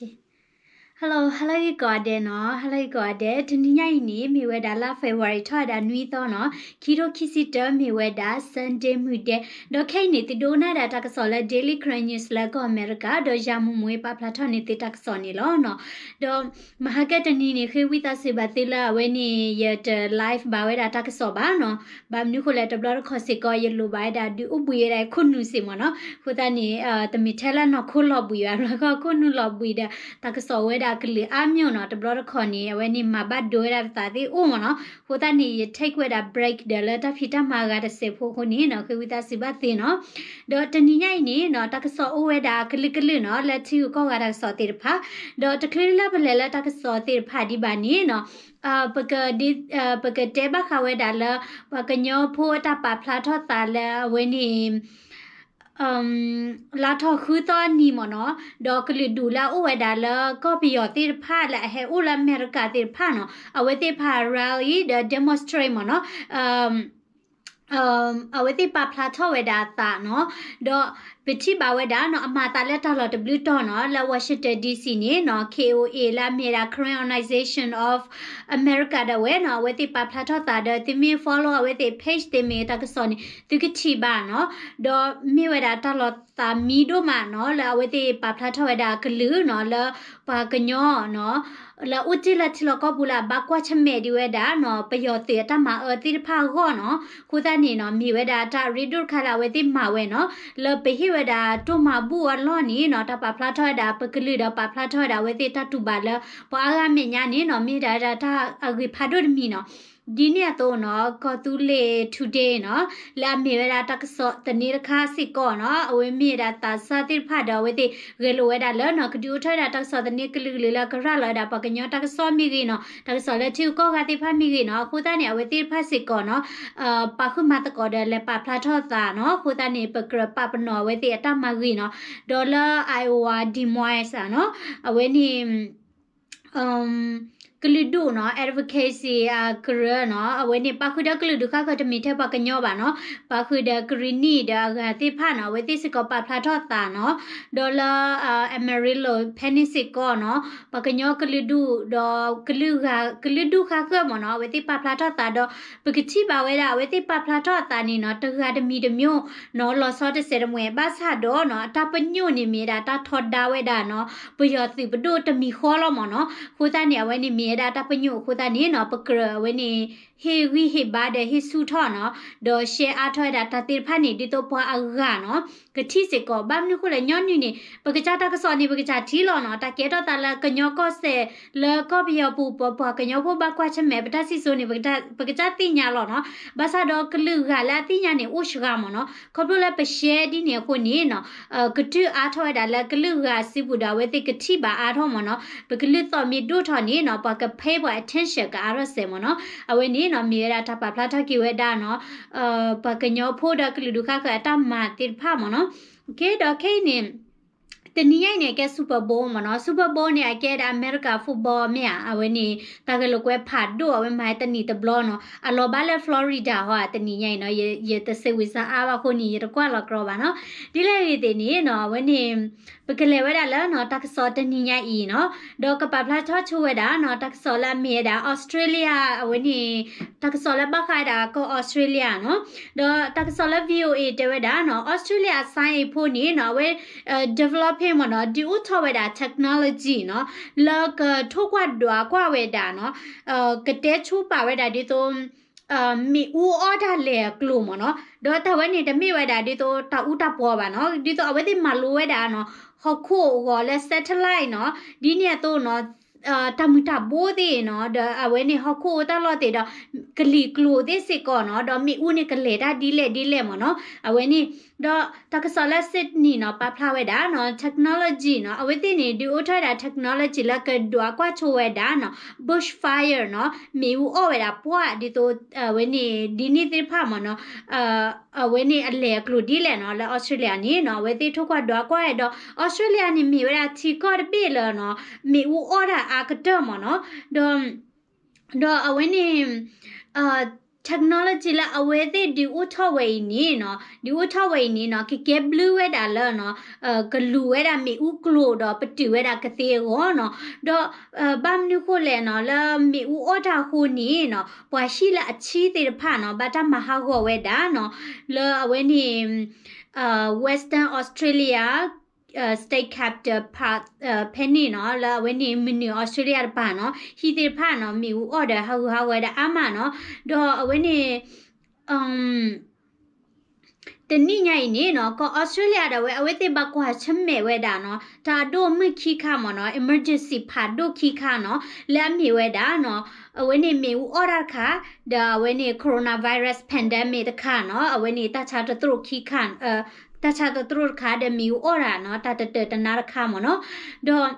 Hello, ဟါလၢဂ့ၤကိးဂၤဒဲးနီၤ, ဟါလၢဂ့ၤကိးဂၤဒဲး, တနံၤညါအံၤန့ၣ် မ့ၢ်ဝဲဒၣ်လါ February ထီၣ်ဝဲဒၣ်နွံသီနီၤ, ခံထိခံဆံတၢ မ့ၢ်ဝဲဒၣ် Sunday မုၢ်ဒဲး, ဒီးခဲအံၤန့ၣ် သုဒိကနၣ်ဒၣ်တၢ်ကစီၣ်လၢ Daily Karen News လၢကီၢ်အမဲရကၤ, ဒီးယၤမူမူပာ်ဖျါထီၣ်န့ၢ်သုတၢ်ကစီၣ်န့ၣ်လီၤနီၤ. ဒီးမဟါကတနံၤန့ၣ် ဃ့ဝံသးစူၤဘၣ်သုလၢအဝဲန့ၣ် ယတ live ဘၣ်ဝဲဒၣ်တၢ်ကစီၣ်ဘၣ်နီၤ. ဘၣ်မနုၤဃိလဲၣ် တဘျီတခီၣ်စ့ၢ်ကီး ယလိၣ်ဘၣ်ဝဲဒၣ်ဒုးအိၣ်ဘှံးဝဲဒၣ်ခိၣ်နူာ်စ့ၢ်မ့ၢ်နီၤ. အဃိသတးန့ၣ် တမ့ၢ်ထဲလၢနီၢ်ခိလီၤဘှံးဘၣ်, ဘျီခီခိၣ်နူာ်လီၤဘှံးဒီး တၢ်ကစီၣ်ဝဲဒၣ်ကလုာ်အါမျိၣ်နီၤ, တဘျီတခီၣ်န့ၣ် အဝဲန့ၣ်မၤဘၣ်ဒိဝဲဒၣ်ပသးသ့ၣ်အိၣ်မ့ၢ်နီၤ. အဃိသတးန့ၣ် ယ take ဝဲဒၣ် break ဒီးလၢတၢ်ဖံးတၢ်မၤအဂၤတစဲးဖိအဃိန့ၣ်နီၤ, ဃ့ဝံသးစူၤဘၣ်သုနီၤ. ဒီးတနံၤညါအံၤန့ၣ်နီၤ, တၢ်ကစီၣ်အိၣ်ဝဲဒၣ်ကလုာ်ကလုာ်နီၤ, လၢထံဂုၤကီၢ်ဂၤတၢ်ကစီၣ်သ့ၣ်တဖၣ်, ဒီးတချုးလၢပလဲၤလၢတၢ်ကစီၣ်သ့ၣ်တဖၣ်ဒံးဘၣ်န့ၣ်နီၤ, ပက ပကတဲဘၣ်ဃးဝဲဒၣ်လၢ ပှၤကညီဖိအတၢ်ပာ်ဖျါထီၣ်သးလၢအဝဲန့ၣ် လါထီၣ်ဃုသီအနံၤမ့ၢ်နီၤ, ဒီးကလုာ်ဒူၣ်လၢအအိၣ်ဝဲဒၣ်လၢကီၢ်ပယီၤသ့ၣ်တဖၣ်လၢအဟဲအိၣ်လၢအမဲရကၤသ့ၣ်တဖၣ်နီၤ, အဝဲသ့ၣ်တဖၣ် rally ဒီး demonstrate မ့ၢ်နီၤ, အဝဲသ့ၣ်ပာ်ဖျါထီၣ်ဝဲဒၣ်အသးနီၤ, ဒီးပထံၣ်ဘၣ်ဝဲဒၣ်နီၤ, အမၤသးလၢတၢ်လီၢ်တဘျုးတီၤနီၤ, လၢ Washington D C န့ၣ်နီၤ, K O A လၢအမ့ၢ်ဝဲဒၣ် Karen Organization of America ဒၣ်ဝဲနီၤ, အဝဲသ့ၣ်ပာ်ဖျါထီၣ်သးဒီး သုမ့ၢ် follow အဝဲသ့ၣ် page သ့ၣ်မ့ၢ်တၢ်ကစီၣ်န့ၣ် သုကထံၣ်ဘၣ်နီၤ, ဒီးမ့ၢ်ဝဲဒၣ်တၢ်လီၤသးမံဒိၣ်မးနီၤ, လၢအဝဲသ့ၣ်ပာ်ဖျါထီၣ်ဝဲဒၣ်အကလုာ်နီၤ, လၢပှၤကညီနီၤ လၢအိၣ်တ့ၢ်လၢထံလီၢ်ကီၢ်ပူၤလၢအဘၣ်ကွၢ်ဆၢၣ်မဲာ်ဒံးဝဲဒၣ်နီၤ, ပယီၤသုးအတၢ်မၤအၢသ့ၣ်တဖၣ်အဂီၢ်နီၤ. အဃိသတးန့ၣ်နီၤ, မ့ၢ်ဝဲဒၣ်တၢ်ရ့ဒိၣ်တခါလၢအဝဲသ့ၣ်မၤဝဲနီၤ, လၢပဟ့ၣ်ဝဲဒၣ်တိၢ်မၤဘူၣ်အလီၢ်န့ၣ်နီၤ, တၢ်ပာ်ဖျါထီၣ်ဝဲဒၣ်ပကလုာ်ဒီးပာ်ဖျါထီၣ်ဝဲဒၣ်အဝဲသ့ၣ်တၢ်တူၢ်ဘၣ်လၢ ပှၤအါဂၤမဲာ်ညါန့ၣ်နီၤ, မ့ၢ်ဒၣ်ဝဲဒၣ်တၢ်အဂ့ၤဖးဒိၣ်တမံၤနီၤ. ဒ်န့ၣ်အသိးနီၤ, ကီၢ်သူလ့ၤ Today နီၤ, လၢအမ့ၢ်ဝဲဒၣ်တၢ်ကစီၣ်သန့တခါစ့ၢ်ကီးနီၤ, အဝဲမ့ၢ်ဝဲဒၣ်သးစၢ်သ့ၣ်တဖၣ်ဒီးအဝဲသ့ၣ်ဂဲၤလိာ်ဝဲဒၣ်လၢနီၤ, ကဒုးအိၣ်ထီၣ်ဝဲဒၣ်တၢ်ကစီၣ်သန့ကလုာ်ကလုာ်လၢကရၤလီၤဝဲဒၣ်ပှၤကညီတၢ်ကစီၣ်မ့ၢ်ဂ့ၤနီၤ, တၢ်ကစီၣ်လၢထံဂုၤကီၢ်ဂၤသ့ၣ်တဖၣ်မ့ၢ်ဂ့ၤနီၤ. အဃိသတးန့ၣ် အဝဲသ့ၣ်တဖၣ်စ့ၢ်ကီးနီၤ, ပာ်ဃုာ်မၤသကိးဒီးလဲၤပာ်ဖျါထီၣ်သးနီၤ. အဃိသတးန့ၣ် ပကြၢးပာ်ပနီၣ်အဝဲသ့ၣ်အတၢ်မၤဂ့ၤနီၤ. ဒီးလၢ Iowa Des Moines နီၤ, အဝဲန့ၣ် ကလုာ်ဒူၣ်နီၤ, advocacy အကရၢနီၤ, အဝဲန့ၣ်ပာ်ဃုာ်ဒီးကလုာ်ဒူၣ်ဃါဃၢၤတမ့ၢ်ထဲပှၤကညီဘၣ်နီၤ, ပာ်ဃုာ်ဒီးကရံၣ်နံၣ်ဒီးအဂၤသ့ၣ်တဖၣ်နီၤ, အဝဲသ့ၣ်စ့ၢ်ကီးပာ်ဖျါထီၣ်သးနီၤ. ဒီးလၢ Amarillo ဖဲန့ၣ်စ့ၢ်ကီးနီၤ, ပှၤကညီကလုာ်ဒူၣ်ဒီး ကလုာ်ဒူၣ်ဃါဃၢၤမ့ၢ်နီၤ, အဝဲသ့ၣ်ပာ်ဖျါထီၣ်သးဒီး ပကထံၣ်ဘၣ်ဝဲဒၣ် အဝဲသ့ၣ်ပာ်ဖျါထီၣ်အသးန့ၣ်နီၤ, တဂၤတမံၤတမံၤနီၤ, လီၤဆီတစဲးတမှဲး ဘၣ်ဆၣ်ဒီးနီၤ, အတၢ်ပညိၣ်န့ၣ်မ့ၢ်ဝဲဒၣ်တၢ်ထီဒါဝဲဒၣ်နီၤ, ပယီၤသုးပဒိၣ်တမံၤဃီလီၤမ့ၢ်နီၤ. အဃိသတးန့ၣ် အဝဲန့ၣ်မ့ၢ်ဝဲဒၣ်တၢ်ပညိၣ်အဃိသတးန့ၣ်နီၤ, ပကြၢးအဝဲန့ၣ် ဟ့ၣ်ဂံၢ်ဟ့ၣ်ဘါဒီးဟ့ၣ်ဆူၣ်ထီၣ်နီၤ, ဒီး share အါထီၣ်ဝဲဒၣ်တၢ်သ့ၣ်တဖၣ်န့ၣ် ဒ်သိးပှၤအဂၤနီၤ ကထံၣ်စ့ၢ်ကီး. ဘၣ်မနုၤအဃိလဲၣ် ညီနုၢ်န့ၣ် ပကစၢ်တၢ်ကစီၣ်န့ၣ် ပကစၢ်ထံၣ်လီၤနီၤ, တၢ်ကဲထီၣ်သးလၢကညီကီၢ်စဲၣ် လၢကီၢ်ပယီၤပူၤ ပပှၤကညီဖိဘၣ်ကွၢ်ဆၢၣ်မဲာ် ပတၢ်စံၣ်စိၤန့ၣ် ပကစၢ်သ့ၣ်ညါလီၤနီၤ. ဘၣ်ဆၣ်ဒီးကလုာ်ဂၤလၢအသ့ၣ်ညါန့ၣ် အိၣ်စှၤမ့ၢ်နီၤ. ခီဖျိလၢပ share ဒ်န့ၣ်အဃိန့ၣ်နီၤ, ကတုၢ်အါထီၣ်ဝဲဒၣ်လၢကလုာ်ဂၤစုပူၤဒီး အဝဲသ့ၣ်ကထံၣ်ဘၣ်အါထီၣ်မ့ၢ်နီၤ. ပကလုၢ်သီၣ်မ့ၢ်ဒိၣ်ထီၣ်န့ၣ်နီၤ, ပှၤက pay ပှၤ attention ကအါထီၣ်စဲးမ့ၢ်နီၤ. အဝဲန့ၣ်နီၤ မ့ၢ်ဝဲဒၣ်တၢ်ပာ်ဖျါထီၣ်က့ၤဝဲဒၣ်နီၤ, ပှၤကညီဖိဒီးကလုာ်ဒူၣ်ဃါဃၢၤအတၢ်မၤသ့ၣ်တဖၣ်မ့ၢ်နီၤ. ကဲဒီးခဲအံၤန့ၣ် တနံၤညါအံၤန့ၣ် ကဲ Super Bowl မ့ၢ်နီၤ. Super Bowl န့ၣ် အကဲဒၣ် America football မ့ၢ်ဧါ, အဝဲန့ၣ် တၢ်ဂဲၤလိာ်ကွဲဖးဒိၣ် အဝဲမၤတနံၣ်တဘျီနီၤ. အလီၤဘၣ်လၢ Florida ဟီ တနံၤညါအံၤနီၤ, ယတစဲးဝံၤစါအါဘၣ်အဃိန့ၣ် ယတကွၢ်လီၤကြီဘၣ်နီၤ. ဒ်လဲၣ်ဂ့ၤသ့ၣ်န့ၣ်နီၤ, အဝဲန့ၣ် ပကလဲၤဝဲဒၣ်လၢနီၤ တၢ်ကစီၣ်တနံၤညါအံၤနီၤ, ဒီးကပာ်ဖျါထီၣ်ဆိဝဲဒၣ်နီၤ တၢ်ကစီၣ်လၢအမ့ၢ်ဝဲဒၣ် Australia အဝဲန့ၣ် တၢ်ကစီၣ်လၢဘၣ်ဃးဝဲဒၣ်ကီၢ် Australia နီၤ, ဒီးတၢ်ကစီၣ်လၢ V O A တဲဝဲဒၣ်နီၤ Australia အ science ဖိန့ၣ်နီၤ အဝဲ developing မ့ၢ်နီၤ ဒုးအိၣ်ထီၣ်ဝဲဒၣ် technology နီၤ လၢကထိၣ်ကွၢ်ဒွးကွၢ်ဝဲဒၣ်နီၤ ကတဲဆိပာ်ဝဲဒၣ်ဒ်သိး မ့ၣ်အူအီၣ်တၢ်လဲၤအကျိၤမ့ၢ်နီၤ, ဒီးတၢ်ဝဲန့ၣ်တမ့ၢ်ဝဲဒၣ်ဒ်သိးတၢ်အူတၢ်ပီဘၣ်နီၤ, ဒ်သိးအဝဲသ့ၣ်မၤလိဝဲဒၣ်နီၤ ဟီၣ်ခိၣ်အဂီၢ်လၢ satellite နီၤ, ဒ်န့ၣ်အသိးနီၤ တၢ်မုၢ်တၢ်ဘိသ့ၣ်နီၤ ဒီးအဝဲန့ၣ်ဟီၣ်ခိၣ်အတၢ်လီၢ်သ့ၣ်ဒီး ကလံၤကျိၤသ့ၣ်စ့ၢ်ကီးနီၤ, ဒီးမ့ၣ်အူန့ၣ်ကလဲၤတၢ်ဒ်လဲၣ်ဒ်လဲၣ်မ့ၢ်နီၤ, အဝဲန့ၣ် ဒီးတၢ်ကစီၣ်လၢ Sydney နီၤ ပာ်ဖျါဝဲဒၣ်နီၤ technology နီၤ, အဝဲသ့ၣ်န့ၣ် ဒုးအိၣ်ထီၣ်ဝဲဒၣ် technology လၢကဒွးကွၢ်ဆိဝဲဒၣ်နီၤ bushfire နီၤ, မ့ၣ်အူအီၣ်ဝဲဒၣ်ပှၢ်ဒ်သိး အဝဲန့ၣ် ဒ်န့ၣ်သ့ၣ်တဖၣ်မ့ၢ်နီၤ, အဝဲန့ၣ်အလဲၤအကျိၤဒ်လဲၣ်နီၤ, လၢ Australia န့ၣ်နီၤ အဝဲသ့ၣ်ထိၣ်ကွၢ်ဒွးကွၢ်ဒီး Australia န့ၣ်မ့ၢ်ဝဲဒၣ်ထံကီၢ်တဘ့ၣ်လၢနီၤ မ့ၣ်အူအီၣ်တၢ်အါကတၢၢ်မ့ၢ်နီၤ, ဒီး ဒီးအဝဲန့ၣ် အ technology လၢအဝဲသ့ၣ်ဒုးအိၣ်ထီၣ်ဝဲအံၤန့ၣ်နီၤ, ဒုးအိၣ်ထီၣ်ဝဲအံၤန့ၣ်နီၤ ကကဲဘျုးဝဲဒၣ်လၢနီၤ, ကလူၤဝဲဒၣ်မ့ၣ်အူကျိၤဒီးပတုာ်ဝဲဒၣ်ကသ့အဂီၢ်နီၤ, ဒီး ဘၣ်မနုၤဃိလဲၣ်နီၤ, လၢမ့ၣ်အူအီၣ်တၢ်အဃိန့ၣ်နီၤ ပှၤဟံၣ်လၢအဆံသ့ၣ်တဖၣ်နီၤ ဘၣ်တၢ်မၤဟးဂီၤဝဲဒၣ်နီၤ, လၢအဝဲန့ၣ် Western Australia state capital Perth ဖဲန့ၣ်နီၤ, လၢအဝဲန့ၣ်မနုၤ Australia တပၤနီၤ, ဟံၣ်သ့ၣ်တဖၣ်နီၤ မ့ၣ်အူအီၣ်ဒီးဟးဂူာ်ဟးဂီၤဝဲဒၣ်အါမးနီၤ, ဒီးအဝဲန့ၣ် တနံၣ်ညါအံၤန့ၣ်နီၤ ကီၢ် Australia ဒၣ်ဝဲ အဝဲသ့ၣ်ဘၣ်ကွၢ်ဆၢၣ်မဲာ်ဝဲဒၣ်နီၤ တၢ်အဒိၣ်အမုၢ်ခံခါမ့ၢ်နီၤ, emergency ဖးဒိၣ်ခံခါနီၤ လၢအမ့ၢ်ဝဲဒၣ်နီၤ, အဝဲန့ၣ်မ့ၣ်အူအီၣ်တၢ်တခါ, ဒီးအဝဲန့ၣ် coronavirus pandemic တခါနီၤ, အဝဲန့ၣ်တၢ်ဆါတသရိာ်ခံခါ တၢ်ဆါတသရိာ်တခါ ဒီးမ့ၣ်အူအီၣ်တၢ်နီၤ တၢ်တတၢာ်တနါတခါမ့ၢ်နီၤ, ဒီး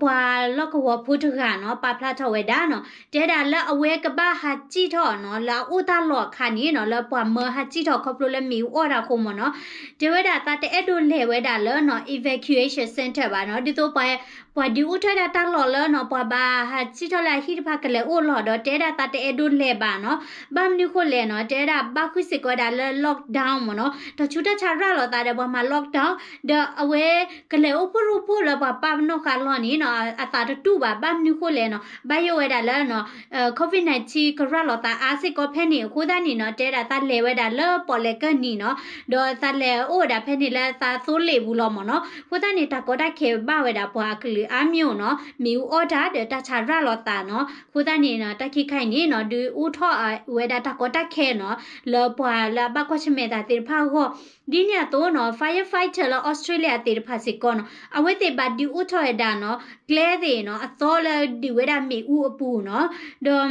ပှၤလီၢ်ကဝီၤဖိတဂၤနီၤ ပာ်ဖျါထီၣ်ဝဲဒၣ်နီၤ တဲဒၣ်လၢအဝဲကဘၣ်ဟးစံၣ်ထီၣ်နီၤ လၢအအိၣ်တၢ်လီၢ်အခါန့ၣ်နီၤ လၢပှၤမၢဟးစံၣ်ထီၣ်ခီဖျိလၢမ့ၣ်အူအီၣ်တၢ်အဃိမ့ၢ်နီၤ, တဲဝဲဒၣ်သးတအဲၣ်ဒိးလဲၤဝဲဒၣ်လၢနီၤ evacuation center ဘၣ်နီၤ, ဒ်သိးပှၤ ပှၤဒုးအိၣ်ထီၣ်ဝဲဒၣ်တၢ်လီၢ်လၢနီၤ ပှၤဘၣ်ဟးစံၣ်ထီၣ်လၢအဟံၣ်တဖၣ်ကလဲၤအိၣ်လီၤဒီး တဲဒၣ်သးတအဲၣ်ဒိးလဲၤဘၣ်နီၤ, ဘၣ်မနုၤဃိလဲၣ်နီၤ တဲဒၣ်ဘၣ်ဃုာ်စ့ၢ်ကီးဝဲဒၣ်လၢ lockdown မ့ၢ်နီၤ, တၢ်ဆူးတၢ်ဆါရၤလီၤသးဒီးပှၤမၤ lockdown ဒီးအဝဲကလဲၤအိၣ်ဖှိၣ်ရိဖှိၣ်လၢပှၤပာ်ပနီၣ်ဃာ်လီၢ်န့ၣ်နီၤ အသးတတူၢ်ဘၣ်, ဘၣ်မနုၤဃိလဲၣ်နီၤ ဘၣ်ယိၣ်ဝဲဒၣ်လၢနီၤ COVID nineteen ကရၤလီၤသးအါစ့ၢ်ကီးဖဲန့ၣ် အဃိသတးန့ၣ်နီၤ တဲဒၣ်သးလဲၤဝဲဒၣ်လၢပီၣ်လဲၣ်ကၢၢ်နံၤနီၤ, ဒီးသးလဲၤအိၣ်ဝဲဒၣ်ဖဲန့ၣ်လၢသးသိလ့ၣ်ပူၤလီၤမ့ၢ်နီၤ, အဃိသတးန့ၣ် တၢ်ကီတၢ်ခဲဘၣ်ဝဲဒၣ်ပှၤအကလုာ်အါမံၤအိၣ်နီၤ, မ့ၣ်အူအီၣ်တၢ်ဒီးတၢ်ဆါရၤလီၤသးနီၤ, အဃိသတးန့ၣ်နီၤ တၢ်ခံခါအံၤန့ၣ်နီၤ ဒုးအိၣ်ထီၣ်ဝဲဒၣ်တၢ်ကီတၢ်ခဲနီၤ လၢပှၤလၢအဘၣ်ကွၢ်ဆၢၣ်မဲာ်သးသ့ၣ်တဖၣ်အဂီၢ်, ဒ်န့ၣ်အသိးနီၤ firefighter လၢ Australia သ့ၣ်တဖၣ်စ့ၢ်ကီးနီၤ အဝဲသ့ၣ်ဘၣ်ဒုးအိၣ်ထီၣ်ဝဲဒၣ်နီၤ ကျဲသ့ၣ်နီၤ အသီလၢဒုးဝဲဒၣ်မ့ၣ်အူအပူၤနီၤ, ဒီး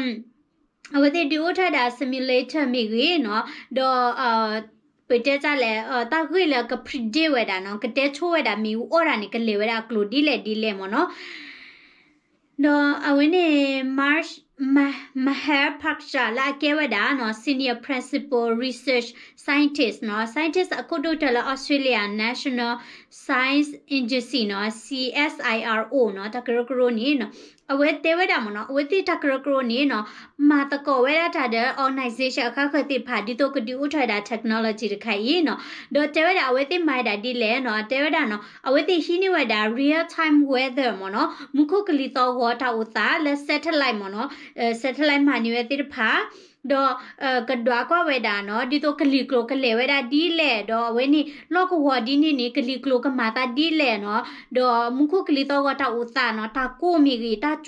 အဝဲသ့ၣ်ဒုးအိၣ်ထီၣ်ဝဲဒၣ် simulator မ့ၢ်ဂ့ၤနီၤ, ဒီး ပတဲတၢ်လဲၣ် တၢ်ဂ့ၢ်လၢက predict ဝဲဒၣ်နီၤ ကတဲဆိဝဲဒၣ်မ့ၣ်အူအီၣ်တၢ်န့ၣ် ကလဲၤဝဲဒၣ်အကျိၤဒ်လဲၣ်ဒ်လဲၣ်မ့ၢ်နီၤ, ဒီးအဝဲန့ၣ် Mahesh Parekh လၢအကဲဝဲဒၣ်နီၤ Senior Principal Research Scientist နီၤ scientist အခိၣ်ဒိၣ်ကတၢၢ်လၢ Australia National Science Agency နီၤ CSIRO နီၤ တၢ်ကရၢကရိန့ၣ်နီၤ အဝဲတဲဝဲဒၣ်မ့ၢ်နီၤ အဝဲသ့ၣ်တၢ်ကရၢကရိန့ၣ်နီၤ မၤသကိးဝဲဒၣ်တၢ်ဒီး organization အဃၢဃၢၤသ့ၣ်တဖၣ် ဒ်သိးကဒုးအိၣ်ထီၣ်ဝဲဒၣ် technology တခါအံၤနီၤ ဒီးတဲဝဲဒၣ်အဝဲသ့ၣ်မၤဝဲဒၣ်ဒ်လဲၣ်နီၤ တဲဝဲဒၣ်နီၤ အဝဲသ့ၣ်ဟံးန့ၢ်ဝဲဒၣ် real time weather မ့ၢ်နီၤ မူခိၣ်ကလံၤသီၣ်ဂီၤတၢ်အိၣ်သးလၢ satellite မ့ၢ်နီၤ satellite မၤန့ၢ်ဝဲသ့ၣ်တဖၣ် ဒီး ကဒွးကွၢ်ဝဲဒၣ်နီၤ ဒ်သိးကလံၤကျိၤကလဲၤဝဲဒၣ်ဒ်လဲၣ် ဒီးအဝဲန့ၣ် လီၢ်ကဝီၤဒ်န့ၣ်န့ၣ် ကလံၤကျိၤကမၤသးဒ်လဲၣ်နီၤ ဒီးမူခိၣ်ကလံၤသီၣ်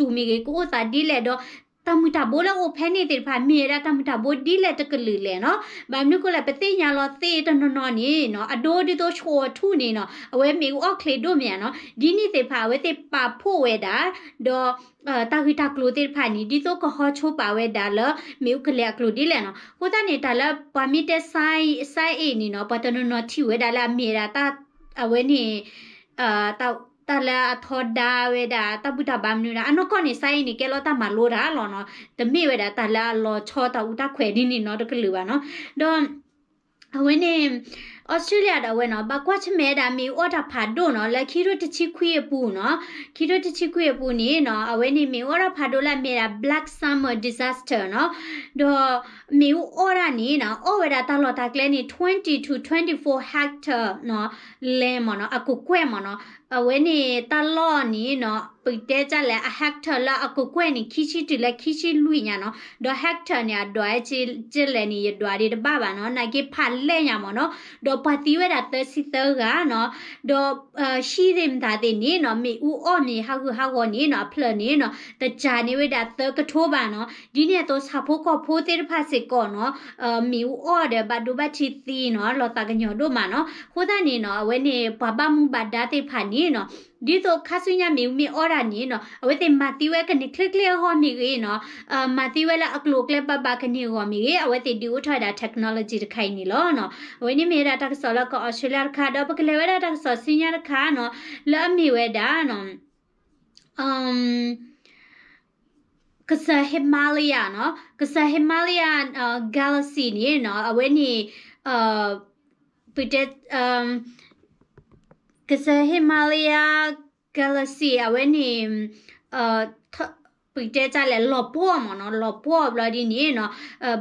ဂီၤတၢ်အိၣ်သးနီၤ တၢ်ကိၢ်မ့ၢ်ဂ့ၤ တၢ်စူၤမ့ၢ်ဂ့ၤ ကအိၣ်သးဒ်လဲၣ် ဒီးတၢ်မုၢ်တၢ်ဘိလၢအိၣ်ဖဲန့ၣ်သ့ၣ်တဖၣ် မ့ၢ်ဝဲဒၣ်တၢ်မုၢ်တၢ်ဘိဒ်လဲၣ်တကလုာ်လဲၣ်နီၤ ဘၣ်မနုၤဃိလဲၣ် ပသ့ၣ်ညါလီၤသ့ၣ်တနီၤနီၤန့ၣ်နီၤ အဒိဒ်သိးဆှီထူၣ်န့ၣ်နီၤ အဝဲမ့ၣ်အူအီၣ်ချ့ဒိၣ်မ့ၢ်ဧါနီၤ ဒ်န့ၣ်သ့ၣ်တဖၣ် အဝဲသ့ၣ်ပာ်ဖှိၣ်ဝဲဒၣ် ဒီး တၢ်ဂ့ၢ်တၢ်ကျိၤသ့ၣ်တဖၣ်န့ၣ် ဒ်သိးကဟီဆိပာ်ဝဲဒၣ်လၢ မ့ၣ်အူကလဲၤအကျိၤဒ်လဲၣ်နီၤ အဃိသတးန့ၣ် တၢ်လၢပှၤမ့ၢ်တဲ science အံၤန့ၣ်နီၤ ပှၤတနီၤနီၤထံၣ်ဝဲဒၣ်လၢအမ့ၢ်ဝဲဒၣ် အဝဲန့ၣ် တၢ်လၢအထီဒါဝဲဒၣ် တၢ်ဘူၣ်တၢ်ဘါမနုၤဒၣ် အနီၢ်ကီၢ်န့ၣ် science န့ၣ် ကဲလီၤတၢ်မၤလိတၢ်လီၤနီၤ တမ့ၢ်ဝဲဒၣ်တၢ်လၢအလီၤဆီတၢ်အူတၢ်ခွဲးဒ်န့ၣ်နီတကလုာ်ဘၣ်နီၤ ဒီး အဝဲန့ၣ် Australia ဒၣ်ဝဲနီၤ ဘၣ်ကွၢ်ဆၢၣ်မဲာ်ဝဲဒၣ်မ့ၣ်အူအီၣ်တၢ်ဖးဒိၣ်နီၤ လၢခံထိတဆံခွံအပူၤနီၤ ခံထိတဆံခွံအပူၤန့ၣ်နီၤ အဝဲန့ၣ်မ့ၣ်အူအီၣ်တၢ်ဖးဒိၣ်လၢအမ့ၢ်ဒၣ် Black Summer Disaster နီၤ ဒီးမ့ၣ်အူအီၣ်တၢ်န့ၣ်နီၤ အီၣ်ဝဲဒၣ်တၢ်လီၢ်တၢ်ကျဲန့ၣ် twenty to twenty-four hectare နီၤ land မ့ၢ်နီၤ အကကွဲၢ်မ့ၢ်နီၤ အဝဲန့ၣ်တၢ်လီၢ်န့ၣ်နီၤ ပတဲတၢ်လဲၣ် အ hectare လၢအကကွဲၢ်န့ၣ် ခံဆံတုၤလၢခံဆံလွံၢ်ညါနီၤ ဒီး hectare န့ၣ် အဒွးကလဲၣ်န့ၣ် ယဒွးဒံးတဘၣ်ဘၣ်နီၤ နာ်က့ဖးလဲၢ်ညါမ့ၢ်နီၤ ဒီးပှၤသံဝဲဒၣ်သၢဆံသၢဂၤနီၤ ဒီး ဟံၣ်သ့ၣ်မတၤသ့ၣ်န့ၣ်နီၤ မ့ၣ်အူအီၣ်မ့ၢ်ဟးဂူာ်ဟးဂီၤန့ၣ်နီၤ အဖျၢၣ်န့ၣ်နီၤ တစှၤန့ၢ်ဝဲဒၣ်သၢကထိဘၣ်နီၤ ဒ်န့ၣ်အသိးဆၣ်ဖိကီၢ်ဖိသ့ၣ်တဖၣ်စ့ၢ်ကီးနီၤ မ့ၣ်အူအီၣ်ဒီးဘၣ်ဒိဘၣ်ထံးသံနီၤ လီၤသးကညီၤဒိၣ်မးနီၤ အဃိသတးန့ၣ်နီၤ အဝဲန့ၣ် ပှၤဘၣ်မူဘၣ်ဒါသ့ၣ်တဖၣ်န့ၣ်နီၤ ဒ်သိးခါဆူညါမ့ၣ်အူမ့ၢ်အီၣ်တၢ်န့ၣ်နီၤ အဝဲသ့ၣ်မၤသံဝဲကန့ၢ်ချ့ချ့အဂီၢ်မ့ၢ်ဂ့ၤနီၤ မၤသံဝဲလၢအကျိၤအကျဲဘၣ်ဘၣ်ကန့ၢ်အဂီၢ်မ့ၢ်ဂ့ၤ အဝဲသ့ၣ်ဒုးအိၣ်ထီၣ်ဝဲဒၣ် technology တခါအံၤန့ၣ်လီၤနီၤ အဝဲန့ၣ်မ့ၢ်ဝဲဒၣ်တၢ်ကစီၣ်လၢကီၢ် Australia တခါ ဒီးပကလဲၤဝဲဒၣ်တၢ်ကစီၣ်ဆူညါတခါနီၤ လၢအမ့ၢ်ဝဲဒၣ်နီၤ ကစၢၢ် Himalaya နီၤ ကစၢၢ် Himalaya galaxy န့ၣ်နီၤ အဝဲန့ၣ် ပတဲ ကစၢၢ် Himalaya galaxy အဝဲန့ၣ် ပကတဲတၢ်လဲၣ် လီၤပှီၢ်မ့ၢ်နီၤ, လီၤပှီၢ်ဘျီဒ်န့ၣ်နီၤ,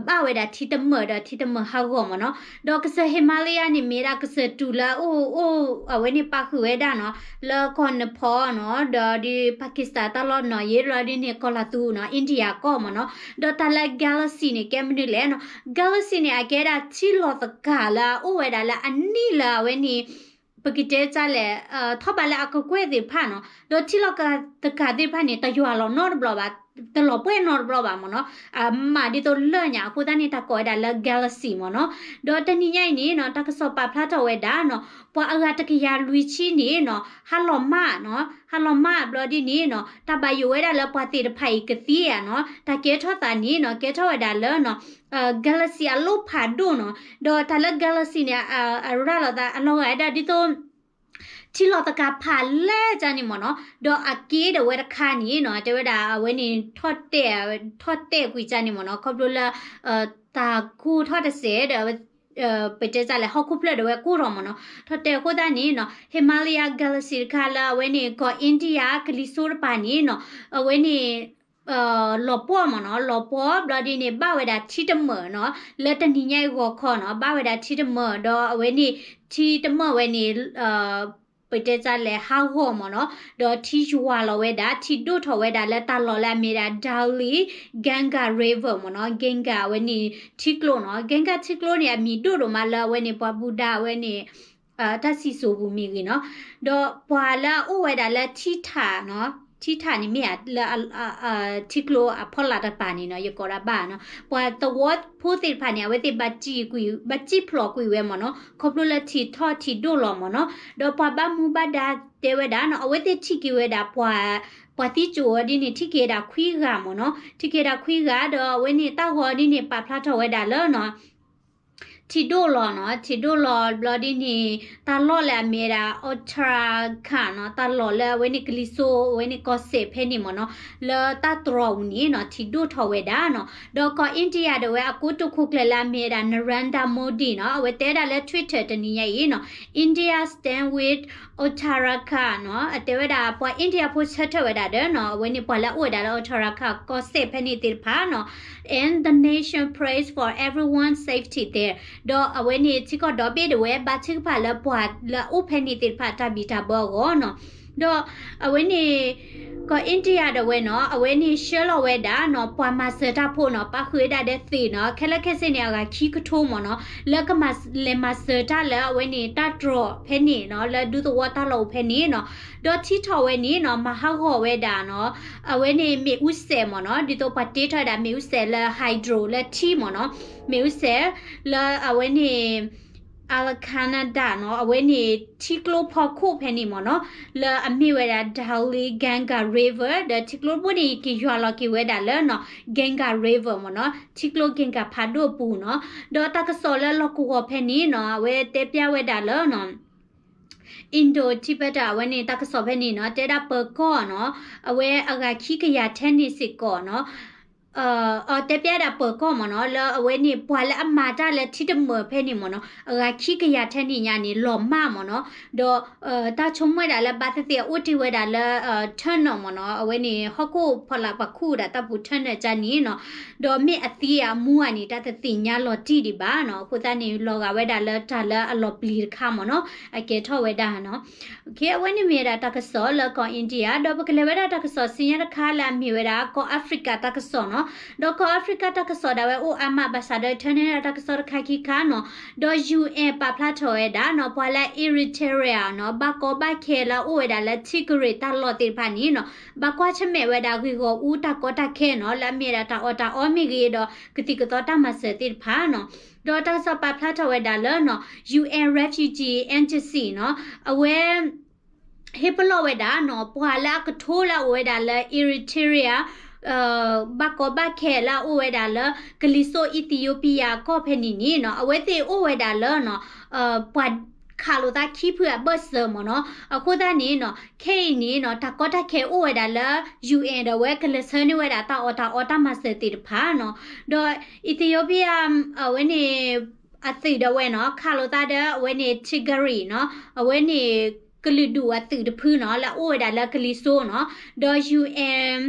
ဘၣ်ဝဲဒၣ်ထံတမၢၢ်ဒီးထံတမၢၢ်ဟးဂီၤမ့ၢ်နီၤ. ဒီးကစၢၢ် Himalaya န့ၣ် မ့ၢ်ဒၣ်ကစၢၢ်တူၤလၢအအိၣ်အိၣ် အဝဲန့ၣ်ပာ်ဃုာ်ဝဲဒၣ်နီၤ, လၢကီၢ် Nepal နီၤ, ဒီးဒ် Pakistan တၢ်လီၢ်နီၤ, ယ့ၢ်ဘျီဒ်န့ၣ် ကီၤလၤသူနီၤ, India ကီၢ်မ့ၢ်နီၤ. ဒီးတၢ်လၢ galaxy န့ၣ် ကဲမနုၤလဲၣ်နီၤ, galaxy န့ၣ် အကဲဒၣ်ထံလီၤသကၤလၢအအိၣ်ဝဲဒၣ်လၢအနံၣ်လၢအဝဲန့ၣ် ပကတဲတၢ်လဲၣ် ထီၣ်ဘးလၢအကကွဲၢ်သ့ၣ်တဖၣ်နီၤ, ဒီးထံလီၤသကၤသ့ၣ်တဖၣ်န့ၣ် တယွၤလီၤနီတဘျီဘၣ်, တလီၤပှဲၢ်နီတဘျီဘၣ်မ့ၢ်နီၤ, အမးဒ်သိးလၢညါ အဃိသတးန့ၣ် တၢ်ကိးဝဲဒၣ်လၢ galaxy မ့ၢ်နီၤ. ဒီးတနံၤညါအံၤန့ၣ်နီၤ, တၢ်ကစီၣ်ပာ်ဖျါထီၣ်ဝဲဒၣ်နီၤ, ပှၤအဂၤတကယၤလွံၢ်ဆံန့ၣ်နီၤ, ဟါလီၤမၢ်နီၤ, ဟါလီၤမၢ်ဘျီဒ်န့ၣ်နီၤ, တၢ်ဘၣ်ယိၣ်ဝဲဒၣ်လၢပှၤသ့ၣ်တဖၣ်အံၤကသံဧါနီၤ, တၢ်ကဲထီၣ်သးန့ၣ်နီၤ, ကဲထီၣ်ဝဲဒၣ်လၢနီၤ galaxy အလိၣ်ဖးဒိၣ်နီၤ, ဒီးတၢ်လၢ galaxy န့ၣ် အရၤလီၤသးအလီၤဂာ်ဝဲဒၣ်ဒ်သိး ထံလီၤသကၤဖးလဲၢ်ကန့ၣ်မ့ၢ်နီၤ, ဒီးအက့ဒၣ်ဝဲတခါန့ၣ်နီၤ, တဲဝဲဒၣ်အဝဲန့ၣ် ထီၣ်တဲာ်ကွံာ်ကန့ၣ်မ့ၢ်နီၤ, ခီဖျိလၢ တၢ်ကိၢ်ထီၣ်တစဲးဒီး ပတဲတၢ်လဲၣ် ဟီၣ်ခိၣ်ဖျၢၣ်ဒၣ်ဝဲကိၢ်ထီၣ်မ့ၢ်နီၤ, ထီၣ်တဲာ်အဃိသတးန့ၣ်နီၤ, Himalaya galaxy တခါလၢအဝဲန့ၣ် ကီၢ် India ကလံၤစိးတပၤန့ၣ်နီၤ, အဝဲန့ၣ် လီၤပှီၢ်မ့ၢ်နီၤ, လီၤပှီၢ်ဘျီဒ်န့ၣ် ဘၣ်ဝဲဒၣ်ထံတမၢၢ်နီၤ, လၢတနံၤညါအံၤဂီၤခီနီၤ, ဘၣ်ဝဲဒၣ်ထံတမၢၢ် ဒီးအဝဲန့ၣ် ထံတမၢၢ်ဝဲန့ၣ် ပတဲတၢ်လဲၣ် ဟးဂီၤမ့ၢ်နီၤ, ဒီးထံယွၤလီၤဝဲဒၣ် ထံဒိၣ်ထီၣ်ဝဲဒၣ်လၢတၢ်လီၢ်လၢအမ့ၢ်ဒၣ် Dhauli Ganga River မ့ၢ်နီၤ, Ganga အဝဲန့ၣ်ထံကျိနီၤ, Ganga ထံကျိန့ၣ် အမံၤဒိၣ်ဒိၣ်မးလၢအဝဲန့ၣ် ပှၤဘူဒၤအဝဲန့ၣ် တၢ်စံၣ်စိၤပူၤမ့ၢ်ဂ့ၤနီၤ, ဒီးပှၤလၢအအိၣ်ဝဲဒၣ်လၢထံထးနီၤ, ထံထးန့ၣ်မ့ၢ်ဧါ လၢ ထံကျိအဖီလာ်တပၤန့ၣ်နီၤ, ယကိးဒၣ်ဘၣ်နီၤ, ပှၤသဝီဖိသ့ၣ်တဖၣ်န့ၣ် အဝဲသ့ၣ်ဘၣ်စံၣ်ကွံာ် ဘၣ်စံၣ်ဖျိးကွံာ်ဝဲမ့ၢ်နီၤ, ခီဖျိလၢထံထီၣ်ထံဒိၣ်လီၤမ့ၢ်နီၤ, ဒီးပှၤဘၣ်မူဘၣ်ဒါတဲဝဲဒၣ်နီၤ, အဝဲသ့ၣ်ထံၣ်က့ၤဝဲဒၣ်ပှၤ ပှၤသံကၠိၤဝဲဒ်န့ၣ် ထံၣ်က့ၤဝဲဒၣ်ခွံဂၤမ့ၢ်နီၤ, ထံၣ်က့ၤဝဲဒၣ်ခွံဂၤ ဒီးအဝဲန့ၣ်တၢ်ဂီၤဒ်န့ၣ် ပာ်ဖျါထီၣ်ဝဲဒၣ်လၢနီၤ ထံဒိၣ်လီၤနီၤ, ထံဒိၣ်လီၤဘျီဒ်န့ၣ် တၢ်လီၢ်လၢအမ့ၢ်ဝဲဒၣ် Uttarakhand နီၤ, တၢ်လီၢ်လၢအဝဲန့ၣ်ကလံၤစိး အဝဲန့ၣ်ကီၢ်စဲၣ်ဖဲန့ၣ်မ့ၢ်နီၤ, လၢတၢ်တြီၤပူၤန့ၣ်နီၤ ထံဒိၣ်ထီၣ်ဝဲဒၣ်နီၤ, ဒီးကီၢ် India ဒၣ်ဝဲအကိတိာ်ခိၣ်ကျၢၢ်လၢအမ့ၢ်ဝဲဒၣ် Narendra Modi နီၤ, အဝဲတဲဒၣ်လၢ Twitter တနံၤညါအံၤနီၤ, India stand with Uttarakhand နီၤ, အတဲဝဲဒၣ်ပှၤ India ဖိဆၢထၢၣ်ဝဲဒၣ်ဒီးနီၤ, အဝဲန့ၣ်ပှၤလၢအအိၣ်ဝဲဒၣ်လၢ Uttarakhand ကီၢ်စဲၣ်ဖဲန့ၣ်သ့ၣ်တဖၣ်နီၤ, and the nation prays for everyone's safety there. ဒီးအဝဲန့ၣ်ထံကီၢ်ဒီဘ့ၣ်ဒၣ်ဝဲ ဘါထုကဖၣ်လၢပှၤလၢအအိၣ်ဖဲန့ၣ်သ့ၣ်တဖၣ်တၢ်ဘံၣ်တၢ်ဘၢအဂီၢ်နီၤ, ဒီးအဝဲန့ၣ် ကီၢ် India ဒၣ်ဝဲနီၤ, အဝဲန့ၣ်ဆှၢလီၤဝဲဒၣ်နီၤ, ပှၤမၤစၢၤတၢ်ဖိနီၤ, ပာ်ဃုာ်ဝဲဒၣ်ဒီးသ့ၣ်နီၤ, ခဲလၢာ်ခဲဆ့န့ၣ် အဂၤခံကထိမ့ၢ်နီၤ, လၢကမၤလဲၤမၤစၢၤတၢ်လၢအဝဲန့ၣ်တၢ်တြီၤဖဲန့ၣ်နီၤ, လၢဒူသဝီတၢ်လီၢ်အိၣ်ဖဲန့ၣ်နီၤ, ဒီးထံထီၣ်ဝဲန့ၣ်နီၤ, မၤဟးဂီၤဝဲဒၣ်နီၤ, အဝဲန့ၣ်မ့ၣ်အူစဲးမ့ၢ်နီၤ, ဒ်သိးပှၤတ့ထီၣ်ဝဲဒၣ်မ့ၣ်အူစဲးလၢ hydro လၢထံမ့ၢ်နီၤ, မ့ၣ်အူစဲး လၢအဝဲန့ၣ် Alakananda နီၤ, အဝဲန့ၣ်ထံကျိဖီခိၣ်ဖဲန့ၣ်မ့ၢ်နီၤ, လၢအမ့ၢ်ဝဲဒၣ် Dhaulikganga River ဒီးထံကျိတဘိန့ၣ် က့ၤယွၤလီၤက့ၤဝဲဒၣ်လၢနီၤ, Ganga River မ့ၢ်နီၤ, ထံကျိ Ganga ဖးဒိၣ်ပူၤနီၤ, ဒီးတၢ်ကစီၣ်လၢလီၢ်ကဝီၤဖဲန့ၣ်နီၤ, အဝဲတဲပျၢ်ဝဲဒၣ်လၢနီၤ Indo-Tibetan အဝဲန့ၣ်တၢ်ကစီၣ်ဖဲန့ၣ်နီၤ, တဲဒၣ်ပၢၤကီၢ်နီၤ, အဝဲအဂၤခံကယၤထဲန့ၣ်စ့ၢ်ကီးနီၤ, တဲပျၢ်ဒၣ်ပၢၤကီၢ်မ့ၢ်နီၤ, လၢအဝဲန့ၣ် ပှၤလၢအမၤတၢ်လၢထံတမၢၢ်ဖဲန့ၣ်မ့ၢ်နီၤ, အဂၤခံကယၤထဲန့ၣ်ညါန့ၣ် လီၤမၢ်မ့ၢ်နီၤ, ဒီး တၢ်ဆိကမိၣ်ဝဲဒၣ်လၢဘၣ်သ့ၣ်သ့ၣ်အအိၣ်တ့ၢ်ဝဲဒၣ်လၢ tunnel မ့ၢ်နီၤ, အဝဲန့ၣ် ဟီၣ်ခိၣ်ဖီလာ်ပှၤခူၣ်ဒၣ်တၢ်ပူၤ tunnel ကန့ၣ်နီၤ, ဒီးမ့ၢ်အသံအမူအန့ၣ် တၢ်တသ့ၣ်ညါလီၤတံၢ်ဒံးဘၣ်နီၤ, အဃိသတးန့ၣ် လီၤဂာ်ဝဲဒၣ်လၢတၢ်လၢအလီၤပျံၤတခါမ့ၢ်နီၤ, အကဲထီၣ်ဝဲဒၣ်နီၤ အဝဲန့ၣ်မ့ၢ်ဝဲဒၣ်တၢ်ကစီၣ်လၢကီၢ် India ဒီးပကလဲၤဝဲဒၣ်တၢ်ကစီၣ်ဆူညါတခါလၢအမ့ၢ်ဝဲဒၣ် ကီၢ် Africa တၢ်ကစီၣ်နီၤ, ဒီးကီၢ် Africa တၢ်ကစီၣ်ဒၣ်ဝဲအိၣ်အါမးဘၣ်ဆၣ်ဒီး ထၢန့ၢ်ဒၣ်တၢ်ကစီၣ်တခါခံခါနီၤ, ဒီး ယူၣ်အဲၣ် ပာ်ဖျါထီၣ်ဝဲဒၣ်နီၤ, ပှၤလၢ Eritrea နီၤ, ဘၣ်ကီဘၣ်ခဲလၢအအိၣ်ဝဲဒၣ်လၢ Tigray တၢ်လီၢ်သ့ၣ်တဖၣ်န့ၣ်နီၤ, ဘၣ်ကွၢ်ဆၢၣ်မဲာ်ဝဲဒၣ်ဂ့ၢ်ဂီၢ်အူတၢ်ကီတၢ်ခဲနီၤ, လၢအမ့ၢ်ဝဲဒၣ်တၢ်အီၣ်တၢ်အီမ့ၢ်ဂ့ၤဒီး ကသံၣ်ကသီတၢ်မၤစၢၤသ့ၣ်တဖၣ်နီၤ, ဒီးတၢ်ကစီၣ်ပာ်ဖျါထီၣ်ဝဲဒၣ်လၢနီၤ ယူၣ်အဲၣ် Refugee Agency နီၤ, အဝဲ ဟ့ၣ်ပလီၢ်ဝဲဒၣ်နီၤ, ပှၤလၢအကထိလၢအအိၣ်ဝဲဒၣ်လၢ Eritrea ဘၣ်ကီဘၣ်ခဲလၢအအိၣ်ဝဲဒၣ်လၢ ကလံၤစိး Ethiopia ကီၢ်ဖဲန့ၣ်န့ၣ်နီၤ, အဝဲသ့ၣ်အိၣ်ဝဲဒၣ်လၢနီၤ, ပှၤခးလိာ်သးခံဖုအဘၢၣ်စၢၤမ့ၢ်နီၤ, အဃိသတးန့ၣ်နီၤ, ခဲအံၤန့ၣ်နီၤ, တၢ်ကီတၢ်ခဲအိၣ်ဝဲဒၣ်လၢ ယူၣ်အဲၣ် ဒီးအဝဲကလဲၤဆှၢန့ၢ်ဝဲဒၣ်တၢ်အီၣ်တၢ်အီတၢ်မၤစၢၤသ့ၣ်တဖၣ်နီၤ, ဒီး Ethiopia အဝဲန့ၣ် အသုးဒၣ်ဝဲနီၤ, ခးလိာ်သးဒီးအဝဲန့ၣ် Tigray နီၤ, အဝဲန့ၣ် ကလုာ်ဒူၣ်အသုးတဖုနီၤ လၢအအိၣ်ဝဲဒၣ်လၢကလံၤစိးနီၤ, ဒီး ယူဢၣ်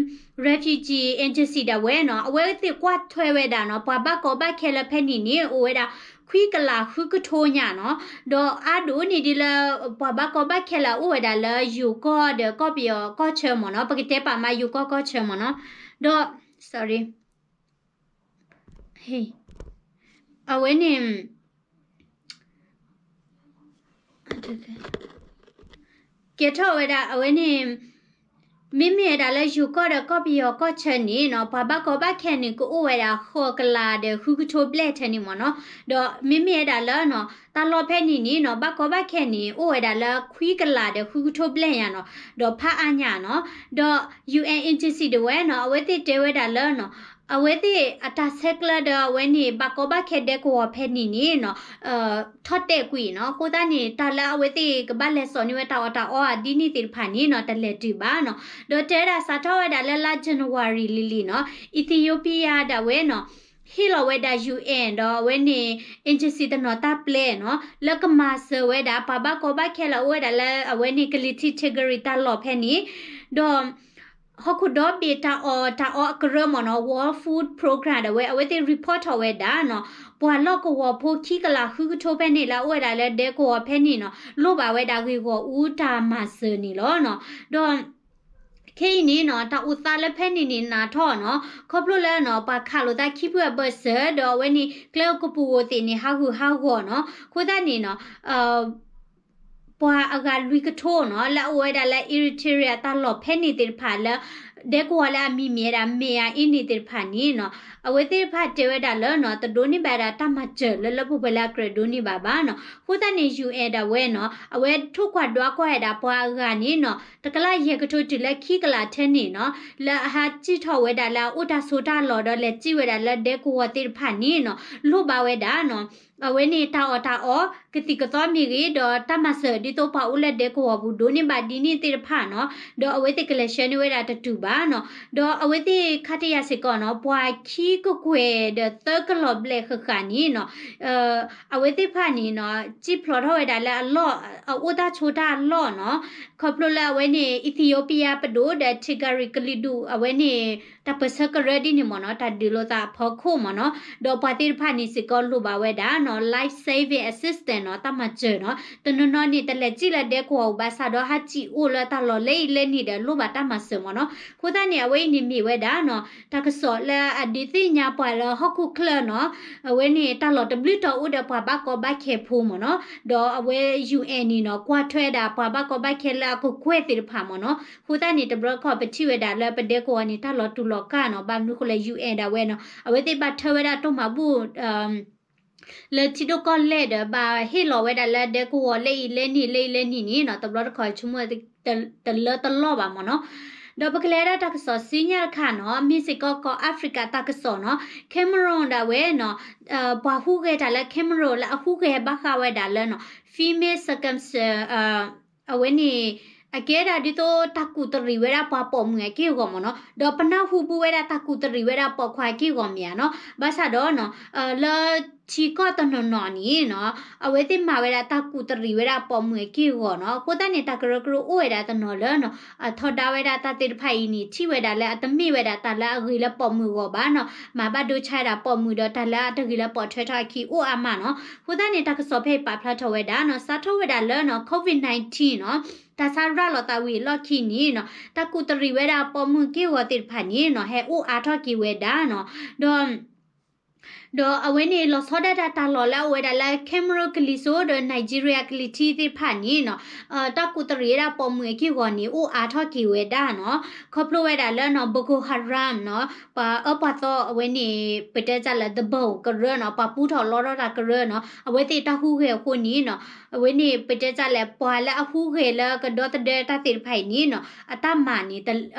Refugee Agency ဒၣ်ဝဲနီၤ အဝဲသ့ၣ်ကွၢ်ထွဲဝဲဒၣ်နီၤ ပှၤဘၣ်ကီဘၣ်ခဲလၢဖဲန့ၣ်န့ၣ် အိၣ်ဝဲဒၣ် ခွံကလးဃုကထိညါနီၤ, ဒီးအါဒိၣ်န့ၢ်ဒံးလၢ ပှၤဘၣ်ကီဘၣ်ခဲလၢအအိၣ်ဝဲဒၣ်လၢယိၤကီၢ်ဒီးကီၢ်ပယီၤကီၢ်ဆၢမ့ၢ်နီၤ, ပကတဲပာ်မးယိၤကီၢ်ကီၢ်ဆၢမ့ၢ်နီၤ, ဒီး sorry အဝဲန့ၣ် ကဲထီၣ်ဝဲဒၣ်အဝဲန့ၣ် မ့မ့ၢ်ဝဲဒၣ်လၢယိၤကီၢ်ဒီးကီၢ်ပယီၤကီၢ်ဆၢန့ၣ်နီၤ ပှၤဘၣ်ကီဘၣ်ခဲန့ၣ် ကအိၣ်ဝဲဒၣ်ဃိးကလးဒီးဃုကထိဘျဲၣ်ထဲန့ၣ်မ့ၢ်နီၤ, ဒီးမ့မ့ၢ်ဝဲဒၣ်လၢနီၤ တၢ်လီၢ်ဖဲန့ၣ်န့ၣ်နီၤ ဘၣ်ကီဘၣ်ခဲန့ၣ် အိၣ်ဝဲဒၣ်လၢခွံကလးဒီးဃုကထိဘျဲၣ်ညါနီၤ, ဒီးဖးအါညါနီၤ, ဒီး ယူဢၣ် Agency ဒၣ်ဝဲနီၤ အဝဲသ့ၣ်တဲဝဲဒၣ်လၢနီၤ အဝဲသ့ၣ်အတၢ်ဆဲးကျၢဒီးအဝဲန့ၣ် ဘၣ်ကီဘၣ်ခဲဒဲကဝီၤဖဲန့ၣ်န့ၣ်နီၤ ထီၣ်တဲာ်ကွံာ်နီၤ, အဃိသတးန့ၣ် တၢ်လၢအဝဲသ့ၣ်ကဘၣ်လဲၤစိာ်န့ၢ်ဝဲတၢ်အီၣ်တၢ်အီအဒ်န့ၣ်သ့ၣ်တဖၣ်န့ၣ်နီၤ တလဲၤတုၤဘၣ်နီၤ, ဒီးတဲဝဲဒၣ်စးထီၣ်ဝဲဒၣ်လၢလါ January လံၤလံၤနီၤ Ethiopia ဒၣ်ဝဲနီၤ ဟ့ၣ်လီၤဝဲဒၣ် ယူၣ်အဲၣ် ဒီးအဝဲန့ၣ် agency တနီၤတၢ်ပျဲနီၤ လၢကမၤစၢၤဝဲဒၣ် ပှၤဘၣ်ကီဘၣ်ခဲလၢအအိၣ်ဝဲဒၣ်လၢအဝဲန့ၣ် ကလံၤထံး Tigray တၢ်လီၢ်ဖဲန့ၣ်, ဒီး ဟီၣ်ခိၣ်ဒီဘ့ၣ်တၢ်အီၣ်တၢ်အီအကရၢမ့ၢ်နီၤ World Food Program ဒၣ်ဝဲ အဝဲသ့ၣ် report ထီၣ်ဝဲဒၣ်နီၤ ပှၤလီၢ်ကဝီၤဖိခံကလးဃုကထိဖဲန့ၣ်လၢအအိၣ်ဝဲဒၣ်လၢဒဲကဝီၤဖဲန့ၣ်နီၤ လိၣ်ဘၣ်ဝဲဒၣ်ဂ့ၢ်ဂီၢ်အူတၢ်မၤစၢၤန့ၣ်လီၤနီၤ, ဒီး ခဲအံၤန့ၣ်နီၤ တၢ်အိၣ်သးလၢဖဲန့ၣ်န့ၣ်နးထီၣ်နီၤ ခီဖျိလၢနီၤ ပှၤခးလိာ်သးခံဖုအဘၢၣ်စၢၤ ဒီးအဝဲန့ၣ် ကျဲအိၣ်ကပူၤဧိၤသ့ၣ်န့ၣ် ဟးဂူာ်ဟးဂီၤနီၤ အဃိသတးန့ၣ်နီၤ ပှၤအဂၤလွံၢ်ကထိနီၤ လၢအအိၣ်ဝဲဒၣ်လၢ Eritrea တၢ်လီၢ်ဖဲန့ၣ်သ့ၣ်တဖၣ်လၢ ဒဲကဝီၤလၢအမံၤမ့ၢ်ဝဲဒၣ် Mea အ့န့ၣ်သ့ၣ်တဖၣ်န့ၣ်နီၤ အဝဲသ့ၣ်တဖၣ်တဲဝဲဒၣ်လၢနီၤ တဒိးန့ၢ်ဘၣ်ဒၣ်တၢ်မၤစၢၤလၢလၢပှဲၤပှဲၤလၢအကြၢးဒိးန့ၢ်ဘၣ်ဘၣ်နီၤ အဃိသတးန့ၣ် ယူၣ်အဲၣ် ဒၣ်ဝဲနီၤ အဝဲထိၣ်ကွၢ်ဒွးကွၢ်ဝဲဒၣ်ပှၤအဂၤန့ၣ်နီၤ တကလးယဲၢ်ကထိတုၤလၢခံကလးထဲန့ၣ်နီၤ လၢအဟးစံၣ်ထီၣ်ဝဲဒၣ်လၢအအိၣ်တၢ်ဆိးတၢ်လီၢ်ဒီးလဲၤစံၣ်ဝဲဒၣ်လၢဒဲကဝီၤသ့ၣ်တဖၣ်န့ၣ်နီၤ လိၣ်ဘၣ်ဝဲဒၣ်နီၤ အဝဲန့ၣ်တၢ်အီၣ်တၢ်အီ ကသံၣ်ကသီမ့ၢ်ဂ့ၤ ဒီးတၢ်မၤစၢၤဒ်သိးပှၤအိၣ်လၢဒဲကဝီၤပူၤဒိးန့ၢ်ဘၣ်ဒ်န့ၣ်သ့ၣ်တဖၣ်နီၤ ဒီးအဝဲသ့ၣ်ကလဲၤဆှၢန့ၢ်ဝဲဒၣ်တတုၤဘၣ်နီၤ ဒီးအဝဲသ့ၣ်ခါတယၤစ့ၢ်ကီးနီၤ ပှၤခံကကွဲၢ်ဒီးသၢကလီၤဘျဲၣ်ဃၣ်ဃၣ်န့ၣ်နီၤ အဝဲသ့ၣ်တဖၣ်န့ၣ်နီၤ စံၣ်ဖျိးထီၣ်ဝဲဒၣ်လၢအလီၢ် အအိၣ်တၢ်ဆိးတၢ်လီၢ်နီၤ ခီဖျိလၢအဝဲန့ၣ် Ethiopia ပဒိၣ်ဒီး Tigray ကလုာ်ဒူၣ် အဝဲန့ၣ် တၢ်ပၢၢ်ဆၢကရၢဒ်န့ၣ်မ့ၢ်နီၤ တၢ်ဒုးလိာ်သးအဖီခိၣ်မ့ၢ်နီၤ ဒီးပှၤသ့ၣ်တဖၣ်န့ၣ်စ့ၢ်ကီးလိၣ်ဘၣ်ဝဲဒၣ်နီၤ life saving assistance နီၤ တၢ်မၤစၢၤနီၤ တနီၤနီၤန့ၣ် တလဲၤစံၣ်လၢဒဲကဝီၤပူၤဘၣ်ဆၣ်ဒီးဟးစံၣ်အိၣ်လၢတၢ်လီၢ်လၢအံၤလၢနံၤဒီးလိၣ်ဘၣ်တၢ်မၤစၢၤမ့ၢ်နီၤ အဃိသတးန့ၣ် အဝဲအံၤန့ၣ်မ့ၢ်ဝဲဒၣ်နီၤ တၢ်ကစီၣ်လၢအဒုးသ့ၣ်ညါပှၤလၢဟီၣ်ခိၣ်ချၢနီၤ အဝဲန့ၣ်တၢ်လီၢ်တဘျုးတီၤအိၣ်ဒီးပှၤဘၣ်ကီဘၣ်ခဲဖိမ့ၢ်နီၤ ဒီးအဝဲ ယူၣ်အဲၣ် န့ၣ်နီၤ ကွၢ်ထွဲဒၣ်ပှၤဘၣ်ကီဘၣ်ခဲလၢအကကွဲၢ်သ့ၣ်တဖၣ်မ့ၢ်နီၤ အဃိသတးန့ၣ် တဘျီတခီၣ်ပထံၣ်ဝဲဒၣ်လၢပဒဲကဝီၤန့ၣ် တၢ်လီၤတူာ်လီၤကာ်နီၤ ဘၣ်မနုၤဃိလဲၣ် ယူၣ်အဲၣ် ဒၣ်ဝဲနီၤ အဝဲသ့ၣ်ဘၣ်ထၢဝဲဒၣ်တိၢ်မၤဘူၣ် လၢထံဒိၣ်ကီၢ်လဲၢ်ဒီး ဘၣ်ဟ့ၣ်လီၤဝဲဒၣ်လၢဒဲကဝီၤလၢအံၤလၢနံၤလၢအံၤလၢနံၤန့ၣ်နီၤ တဘျီတခီၣ်ဆိကမိၣ်တလၢတလီၢ်ဘၣ်မ့ၢ်နီၤ ဒီးပကလဲၤဒၣ်တၢ်ကစီၣ်ဆူညါတခါနီၤ မ့ၢ်စ့ၢ်ကီးကီၢ် Africa တၢ်ကစီၣ်နီၤ Cameroon ဒၣ်ဝဲနီၤ ပှၤဟူးဂဲၤတၢ်လၢ Cameroon လၢအဟူးဂဲၤဘၣ်ဃးဝဲဒၣ်လၢနီၤ female circumcision အဝဲန့ၣ် အကဲဒၣ်ဒ်သိးတၢ်ကူၣ်တရံးဝဲဒၣ်ပှၤပိာ်မုၣ်အက့ၢ်အဂီၤမ့ၢ်နီၤ ဒီးပနၢ်ဟူဘူးဝဲဒၣ်တၢ်ကူၣ်တရံးဝဲဒၣ်ပိာ်ခွါအက့ၢ်အဂီၤမ့ၢ်ဧါနီၤ ဘၣ်ဆၣ်ဒီးနီၤ လၢထံကီၢ်တနီၤနီၤန့ၣ်နီၤ အဝဲသ့ၣ်မၤဝဲဒၣ်တၢ်ကူၣ်တရံးဝဲဒၣ်ပိာ်မုၣ်အက့ၢ်အဂီၤနီၤ အဃိသတးန့ၣ် တၢ်ကရၢကရိအိၣ်ဝဲဒၣ်တနီၤလၢနီၤ အထီဒါဝဲဒၣ်တၢ်သ့ၣ်တဖၣ်အံၤန့ၣ် ထံၣ်ဝဲဒၣ်လၢအတမ့ၢ်ဝဲဒၣ်တၢ်လၢအဂ့ၤလၢပိာ်မုၣ်အဂီၢ်ဘၣ်နီၤ မၤဘၣ်ဒိဆါဝဲဒၣ်ပိာ်မုၣ်ဒီးတၢ်လၢအတဂ့ၤလၢပိာ်ထွဲထီၣ်အခံအိၣ်အါမးနီၤ အဃိသတးန့ၣ် တၢ်ကစီၣ်ဖဲအံၤပာ်ဖျါထီၣ်ဝဲဒၣ်နီၤ စးထီၣ်ဝဲဒၣ်လၢနီၤ COVID nineteen နီၤ တၢ်ဆါရၤလီၤသးဝံၤအလီၢ်ခံန့ၣ်နီၤ တၢ်ကူၣ်တရံးဝဲဒၣ်ပိာ်မုၣ်က့ၢ်ဂီၤသ့ၣ်တဖၣ်န့ၣ်နီၤ ဟဲအိၣ်အါထီၣ်က့ၤဝဲဒၣ်နီၤ ဒီး ဒီးအဝဲန့ၣ် လီၤဆီဒၣ်တၢ်တၢ်လီၢ်လၢအအိၣ်ဝဲဒၣ်လၢ Cameroon ကလံၤစိးဒီး Nigeria ကလံၤထံးသ့ၣ်တဖၣ်န့ၣ်နီၤ တၢ်ကူၣ်တရံးဝဲဒၣ်ပိာ်မုၣ်အက့ၢ်ဂီၤန့ၣ် အိၣ်အါထီၣ်က့ၤဝဲဒၣ်နီၤ ခီဖျိဝဲဒၣ်လၢနီၤ Boko Haram နီၤ ပှၤအၢပှၤသီအဝဲန့ၣ် ပတဲတၢ်လၢ the Boko ကရၢနီၤ ပှၤပူထီၣ်လီထီၣ်တၢ်ကရၢနီၤ အဝဲသ့ၣ်တၢ်ဟူးဂဲၤအဃိန့ၣ်နီၤ အဝဲန့ၣ် ပတဲတၢ်လၢ ပှၤလၢအဟူးဂဲၤလၢကဒီသဒၢတၢ်သ့ၣ်တဖၣ်အံၤန့ၣ်နီၤ အတၢ်မၤန့ၣ်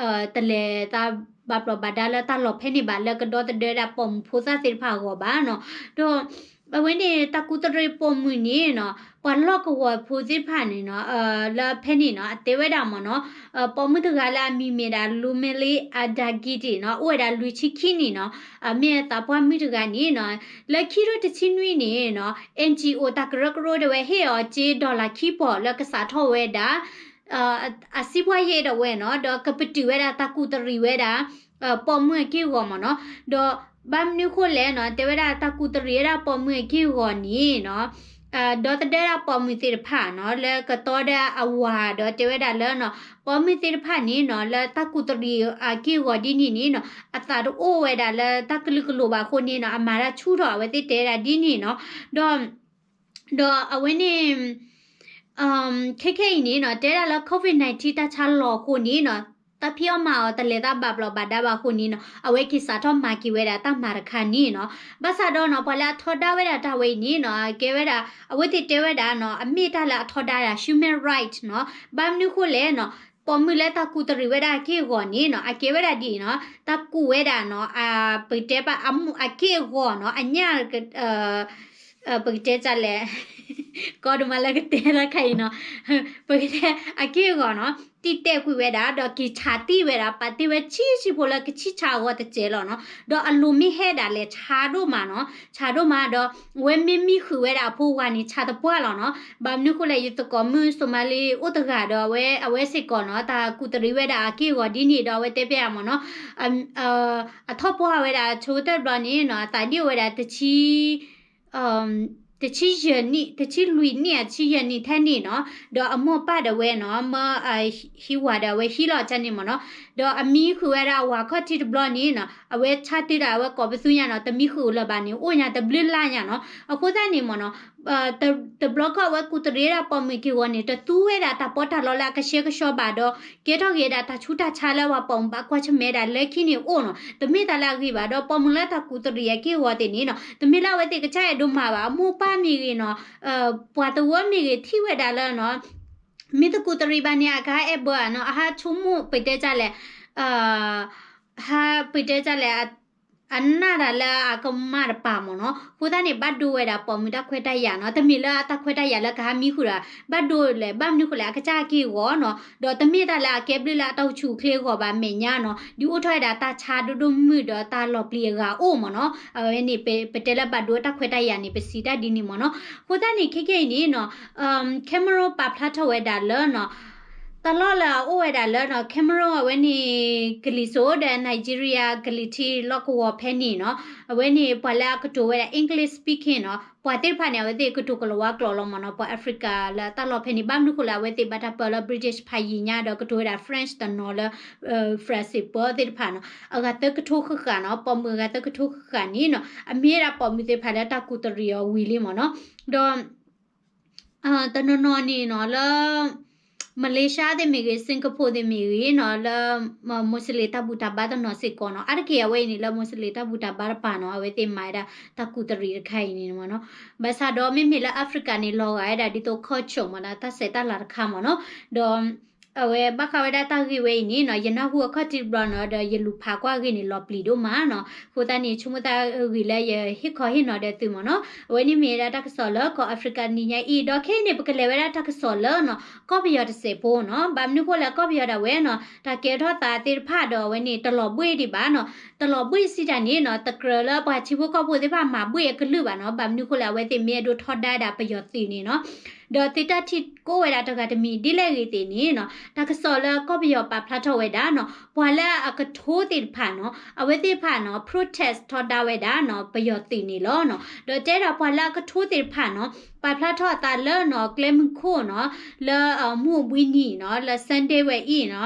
တလဲၤသးဘၣ်ဘျီးဘၣ်ဒါလၢတၢ်လီၢ်ဖဲန့ၣ်ဘၣ် လၢကဒီသဒၢဒၣ်ပိာ်မုၣ်ဖိသၣ်သ့ၣ်တဖၣ်အဂီၢ်ဘၣ်နီၤ ဒီး အဝဲန့ၣ် တၢ်ကူးတရံးပိာ်မုၣ်န့ၣ်နီၤ ပှၤလီၢ်ကဝီၤဖိသ့ၣ်တဖၣ်န့ၣ်နီၤ လၢဖဲန့ၣ်နီၤ အတဲဝဲဒၣ်မ့ၢ်နီၤ ပိာ်မုၣ်တဂၤလၢအမံၤမ့ၢ်ဒၣ် Lumile Adagidi နီၤ အိၣ်ဝဲဒၣ်လွံၢ်ဆံခံနံၣ်နီၤ အမ့ၢ်သးပှၢ်မုၣ်တဂၤန့ၣ်နီၤ လၢခံထိတဆံနွံန့ၣ်နီၤ NGO တၢ်ကရၢကရိဒၣ်ဝဲဟ့ၣ်အီၤစ့ dollar ခံပီၢ်လၢကစးထီၣ်ဝဲဒၣ် အစံးပှၢ်ယဲၢ်ဒၣ်ဝဲနီၤ ဒီးကပတုာ်ဝဲဒၣ်တၢ်ကူးတရံးဝဲဒၣ် ပိာ်မုၣ်အက့ၢ်အဂီၤမ့ၢ်နီၤ ဒီးဘၣ်မနုၤဃိလဲၣ်နီၤ တဲဝဲဒၣ်တၢ်ကူးတရံးဝဲဒၣ်ပိာ်မုၣ်အက့ၢ်အဂီၤန့ၣ်နီၤ ဒီသဒၢဒၣ်ပိာ်မုၣ်သ့ၣ်တဖၣ်နီၤ လၢကတီဒီးအဝၤဒီးတဲဝဲဒၣ်လၢနီၤ ပိာ်မုၣ်သ့ၣ်တဖၣ်န့ၣ်နီၤ လၢတၢ်ကူးတရံးအက့ၢ်အဂီၤဒ်န့ၣ်န့ၣ်နီၤ အသးတအိၣ်ဝဲဒၣ်လၢတၢ်ကလုာ်ကလိၤဘၣ်အဃိန့ၣ်နီၤ အမၤတၢ်ဆူၣ်ထီၣ်အဝဲသ့ၣ်တဲဒၣ်ဒ်န့ၣ်နီၤ ဒီး ဒီးအဝဲန့ၣ် ခဲခဲအံၤန့ၣ်နီၤ တဲဒၣ်လၢ COVID nineteen တၢ်ဆါလီၤအဃိန့ၣ်နီၤ တၢ်ဖံးအီၣ်မၤအီၣ်တလဲၤသးဘၣ်ဘျီးဘၣ်ဒါဘၣ်အဃိန့ၣ်နီၤ အဝဲက့ၤစးထီၣ်မၤက့ၤဝဲဒၣ်တၢ်မၤတခါန့ၣ်နီၤ ဘၣ်ဆၣ်ဒီးနီၤ ပှၤလၢအထီဒါဝဲဒၣ်တၢ်ဝဲအံၤန့ၣ်နီၤ အကဲဝဲဒၣ် အဝဲသ့ၣ်တဲဝဲဒၣ်နီၤ အမ့ၢ်တၢ်လၢအထီဒါဒၣ် human right နီၤ ဘၣ်မနုၤဃိလဲၣ်နီၤ ပိာ်မုၣ်လၢတၢ်ကူးတရံးဝဲဒၣ်အက့ၢ်အဂီၤန့ၣ်နီၤ အကဲဝဲဒၣ်ဒ်အံၤနီၤ တၢ်ကူးဝဲဒၣ်နီၤ ပကတဲပာ်အက့ၢ်အဂီၤနီၤ အညၣ် ပကတဲဒ်လဲၣ် ကီဒိၣ်မးလၢကတဲတၢ်ခါအံၤနီၤ ပကတဲအက့ၢ်အဂီၤနီၤ တံာ်တဲာ်ကွံာ်ဝဲဒၣ် ဒီးက့ၤဆးတံၢ်ဝဲဒၣ် ပာ်တ့ၢ်ဝဲဆံးဆံးဖိလၢကဆံၣ်ဆါအဂီၢ်တစဲးလီၤနီၤ ဒီးအလိၤမ့ၢ်ဟဲဒၣ်လဲာ်ဆါဒိၣ်မးနီၤ ဆါဒိၣ်မးဒီး အဝဲမ့ၢ်မံဃုာ်ဝဲဒၣ်အဖိဝၤန့ၣ် ဆါတပှၢ်လီၤနီၤ ဘၣ်မနုၤဃိလဲၣ် ယသကိးမုၣ်စိၤမါလ့အိၣ်တဂၤဒီး အဝဲ အဝဲစ့ၢ်ကီးနီၤ တၢ်ကူးတရံးဝဲဒၣ်အက့ၢ်အဂီၤဒ်န့ၣ်ဒီး အဝဲတဲဖဲအမ့ၢ်နီၤ အထီၣ်ပှၢ်ဝဲဒၣ်ဆိကတၢၢ်တဘျီန့ၣ်နီၤ အသးဒ့ၣ်ဝဲဒၣ် တဆံယဲၢ်နံၣ် တဆံလွံၢ်နံၣ် တဆံယဲၢ်နံၣ်ထဲန့ၣ်နီၤ ဒီးအမိၢ်ပၢ်ဒၣ်ဝဲနီၤ မၢ ဟံးဝၤဒီးအဝဲဟံးလီၤကန့ၣ်မ့ၢ်နီၤ ဒီးအမံဃုာ်ဝဲဒၣ်အဝၤခီၣ်ထံးတဘျီန့ၣ်နီၤ အဝဲဆါတုၤဒၣ်အဝဲကိးပသူညါနီၤ တမံဃုာ်လၢၤဘၣ်န့ၣ် အိၣ်ညါတဘျုးလါညါနီၤ အဃိသတးန့ၣ်မ့ၢ်နီၤ တဘျီခီၣ်အဝဲကူးတရံးဝဲဒၣ်ပိာ်မုၣ်က့ၢ်ဂီၤန့ၣ် တသူဝဲဒၣ်တၢ်ပီးတၢ်လီလၢအကဆှဲကဆှီဘၣ်ဒီး ကဲထီၣ်က့ၤဒၣ်တၢ်ဆူးတၢ်ဆါလၢပှၤပိာ်မုၣ်ဘၣ်ကွၢ်ဆၢၣ်မဲာ်ဒၣ်လၢခံန့ၣ်အိၣ်နီၤ တမ့ၢ်တၢ်လၢအဂ့ၤဘၣ်ဒီး ပိာ်မုၣ်လၢတၢ်ကူးတရံးအက့ၢ်ဂီၤသ့ၣ်န့ၣ်နီၤ တမ့ၢ်လၢအဝဲသ့ၣ်ကစၢ်အဲၣ်ဒိးမၤဘၣ် အမိၢ်ပၢ်မ့ၢ်ဂ့ၤနီၤ ပှၤသဝီမ့ၢ်ဂ့ၤ ထံၣ်ဝဲဒၣ်လၢနီၤ မ့ၢ်တကူးတရံးဘၣ်န့ၣ် အကဟဲအဲၣ်ဘၢဧါနီၤ အဟးဆိကမိၣ်ပတဲဒ်လဲၣ် ဟးပတဲဒ်လဲၣ် အနၢ်တၢ်လၢအကမၣ်တပၤမ့ၢ်နီၤ အဃိသတးန့ၣ် ဘၣ်ဒိဝဲဒၣ်ပိာ်မုၣ်တၢ်ခွဲးတၢ်ယာ်နီၤ တမ့ၢ်လၢအတၢ်ခွဲးတၢ်ယာ်လၢကဟးမံဃုာ်ဒီး ဘၣ်ဒိလဲၣ် ဘၣ်မနုၤဃိလဲၣ် အကစၢ်က့ၢ်ဂီၤနီၤ ဒီးတမ့ၢ်တၢ်လၢအကဲဘျုးလၢအတၢ်အိၣ်ဆူၣ်အိၣ်ချ့အဂီၢ်ဘၣ် မဲာ်ညါနီၤ ဒုးအိၣ်ထီၣ်ဝဲဒၣ်တၢ်ဆါဒိၣ်ဒိၣ်မုၢ်ဒီးတၢ်လီၤပျံၤအဂၤအိၣ်မ့ၢ်နီၤ အဝဲန့ၣ် ပတဲလၢဘၣ်ဒိတၢ်ခွဲးတၢ်ယာ်န့ၣ် ပစံးတၢ်ဒ်န့ၣ်မ့ၢ်နီၤ အဃိသတးန့ၣ် ခဲကဲအံၤန့ၣ်နီၤ Cameroon ပာ်ဖျါထီၣ်ဝဲဒၣ်လၢနီၤ တၢ်လီၢ်လၢအအိၣ်ဝဲဒၣ်လၢနီၤ Cameroon အဝဲန့ၣ် ကလံၤစိးဒီး Nigeria ကလံၤထံးလီၢ်ကဝီၤဖဲန့ၣ်နီၤ အဝဲန့ၣ် ပှၤလၢအကတိၤဝဲဒၣ် English speaking နီၤ ပှၤသ့ၣ်တဖၣ်န့ၣ် အဝဲသ့ၣ်ကတိၤကလၤဝါကျိာ်လီၤမ့ၢ်နီၤ ပှၤ Africa လၢတၢ်လီၢ်ဖဲန့ၣ် ဘၣ်မနုၤဃိလဲၣ် အဝဲသ့ၣ်ဘၣ်တၢ်ပၢလၢ British ဖးယံၤညါဒီးကတိၤဝဲဒၣ် French တနီၤလၢ France ပၢသ့ၣ်တဖၣ်နီၤ အဂၤသၢကထိဃၣ်ဃၣ်နီၤ ပိာ်မုၣ်အဂၤသၢကထိဃၣ်ဃၣ်န့ၣ်နီၤ အမ့ၢ်ဝဲဒၣ်ပိာ်မုၣ်သ့ၣ်တဖၣ်လၢတၢ်ကူးတရံးအီၤဝံၤလံမ့ၢ်နီၤ ဒီး တနီၤနီၤန့ၣ်နီၤ လၢ Malaysia သ့ၣ်မ့ၢ်ဂ့ၤ Singapore သ့ၣ်မ့ၢ်ဂ့ၤနီၤ လၢ Muslim တၢ်ဘူၣ်တၢ်ဘါတနီၤစ့ၢ်ကီးနီၤ အါတက့ၢ်အဝဲအံၤန့ၣ် လၢ Muslim တၢ်ဘူၣ်တၢ်ဘါတပၤနီၤ အဝဲသ့ၣ်မၤဝဲဒၣ်တၢ်ကူးတရံးတခါအံၤန့ၣ်မ့ၢ်နီၤ ဘၣ်ဆၣ်ဒီးမ့မ့ၢ်လၢ Africa န့ၣ် လီၤဂာ်ဝဲဒၣ်ဒ်သိး culture မ့ၢ်နီၤ တၢ်ဆဲးတၢ်လၤတခါမ့ၢ်နီၤ ဒီး အဝဲဘၣ်ဃးဝဲဒၣ်တၢ်ဂ့ၢ်ဝဲအံၤန့ၣ်နီၤ ယနၢ်ဟူအခီၣ်ထံးတဘျီနီၤ ဒီးယလူၤဖးကွၢ်အဂ့ၢ်န့ၣ် လီၤပျံၤဒိၣ်မးနီၤ အဃိသတးန့ၣ် ဆိကမိၣ်သးဂ့ၤလၢယဟ့ၣ်ခီဟ့ၣ်နီၤဒီးသုမ့ၢ်နီၤ အဝဲန့ၣ်မ့ၢ်ဝဲဒၣ်တၢ်ကစီၣ်လၢကီၢ် Africa နံၤညါအံၤ ဒီးခဲအံၤန့ၣ် ပကလဲၤဝဲဒၣ်တၢ်ကစီၣ်လၢနီၤ ကီၢ်ပယီၤတစဲးဖိနီၤ ဘၣ်မနုၤဃိလဲၣ် ကီၢ်ပယီၤဒၣ်ဝဲနီၤ တၢ်ကဲထီၣ်သးသ့ၣ်တဖၣ်ဒီးအဝဲန့ၣ် တလီၤဘှ့ၣ်ဒံးဘၣ်နီၤ တလီၤဘှ့ၣ်စံးတၢ်န့ၣ်နီၤ တကြၢးလၢပှၤထံဖိကီၢ်ဖိသ့ၣ်တဖၣ်မၤဘှ့ၣ်အကလုၢ်ဘၣ်နီၤ ဘၣ်မနုၤဃိလဲၣ် အဝဲသ့ၣ်မ့ၢ်အဲၣ်ဒိးထီဒါဒၣ်ပယီၤသုးန့ၣ်နီၤ ဒီးသုတၢ်ထံၣ်ကိးဝဲဒၣ်တဂၤတမံၤ ဒ်လဲၣ်ဂ့ၤသ့ၣ်န့ၣ်နီၤ တၢ်ကစီၣ်လၢကီၢ်ပယီၤပာ်ဖျါထီၣ်ဝဲဒၣ်နီၤ ပှၤလၢအကထိသ့ၣ်တဖၣ်နီၤ အဝဲသ့ၣ်တဖၣ်နီၤ protest ထီဒါဝဲဒၣ်နီၤ ပယီၤသုးန့ၣ်လီၤနီၤ ဒီးတဲဒၣ်ပှၤလၢအကထိသ့ၣ်တဖၣ်နီၤ ပာ်ဖျါထီၣ်အသးလၢနီၤ ကျဲမုၢ်ခိၣ်နီၤ လၢ မိၢ်ဘှံနံၤနီၤ လၢ Sunday ဝဲအံၤနီၤ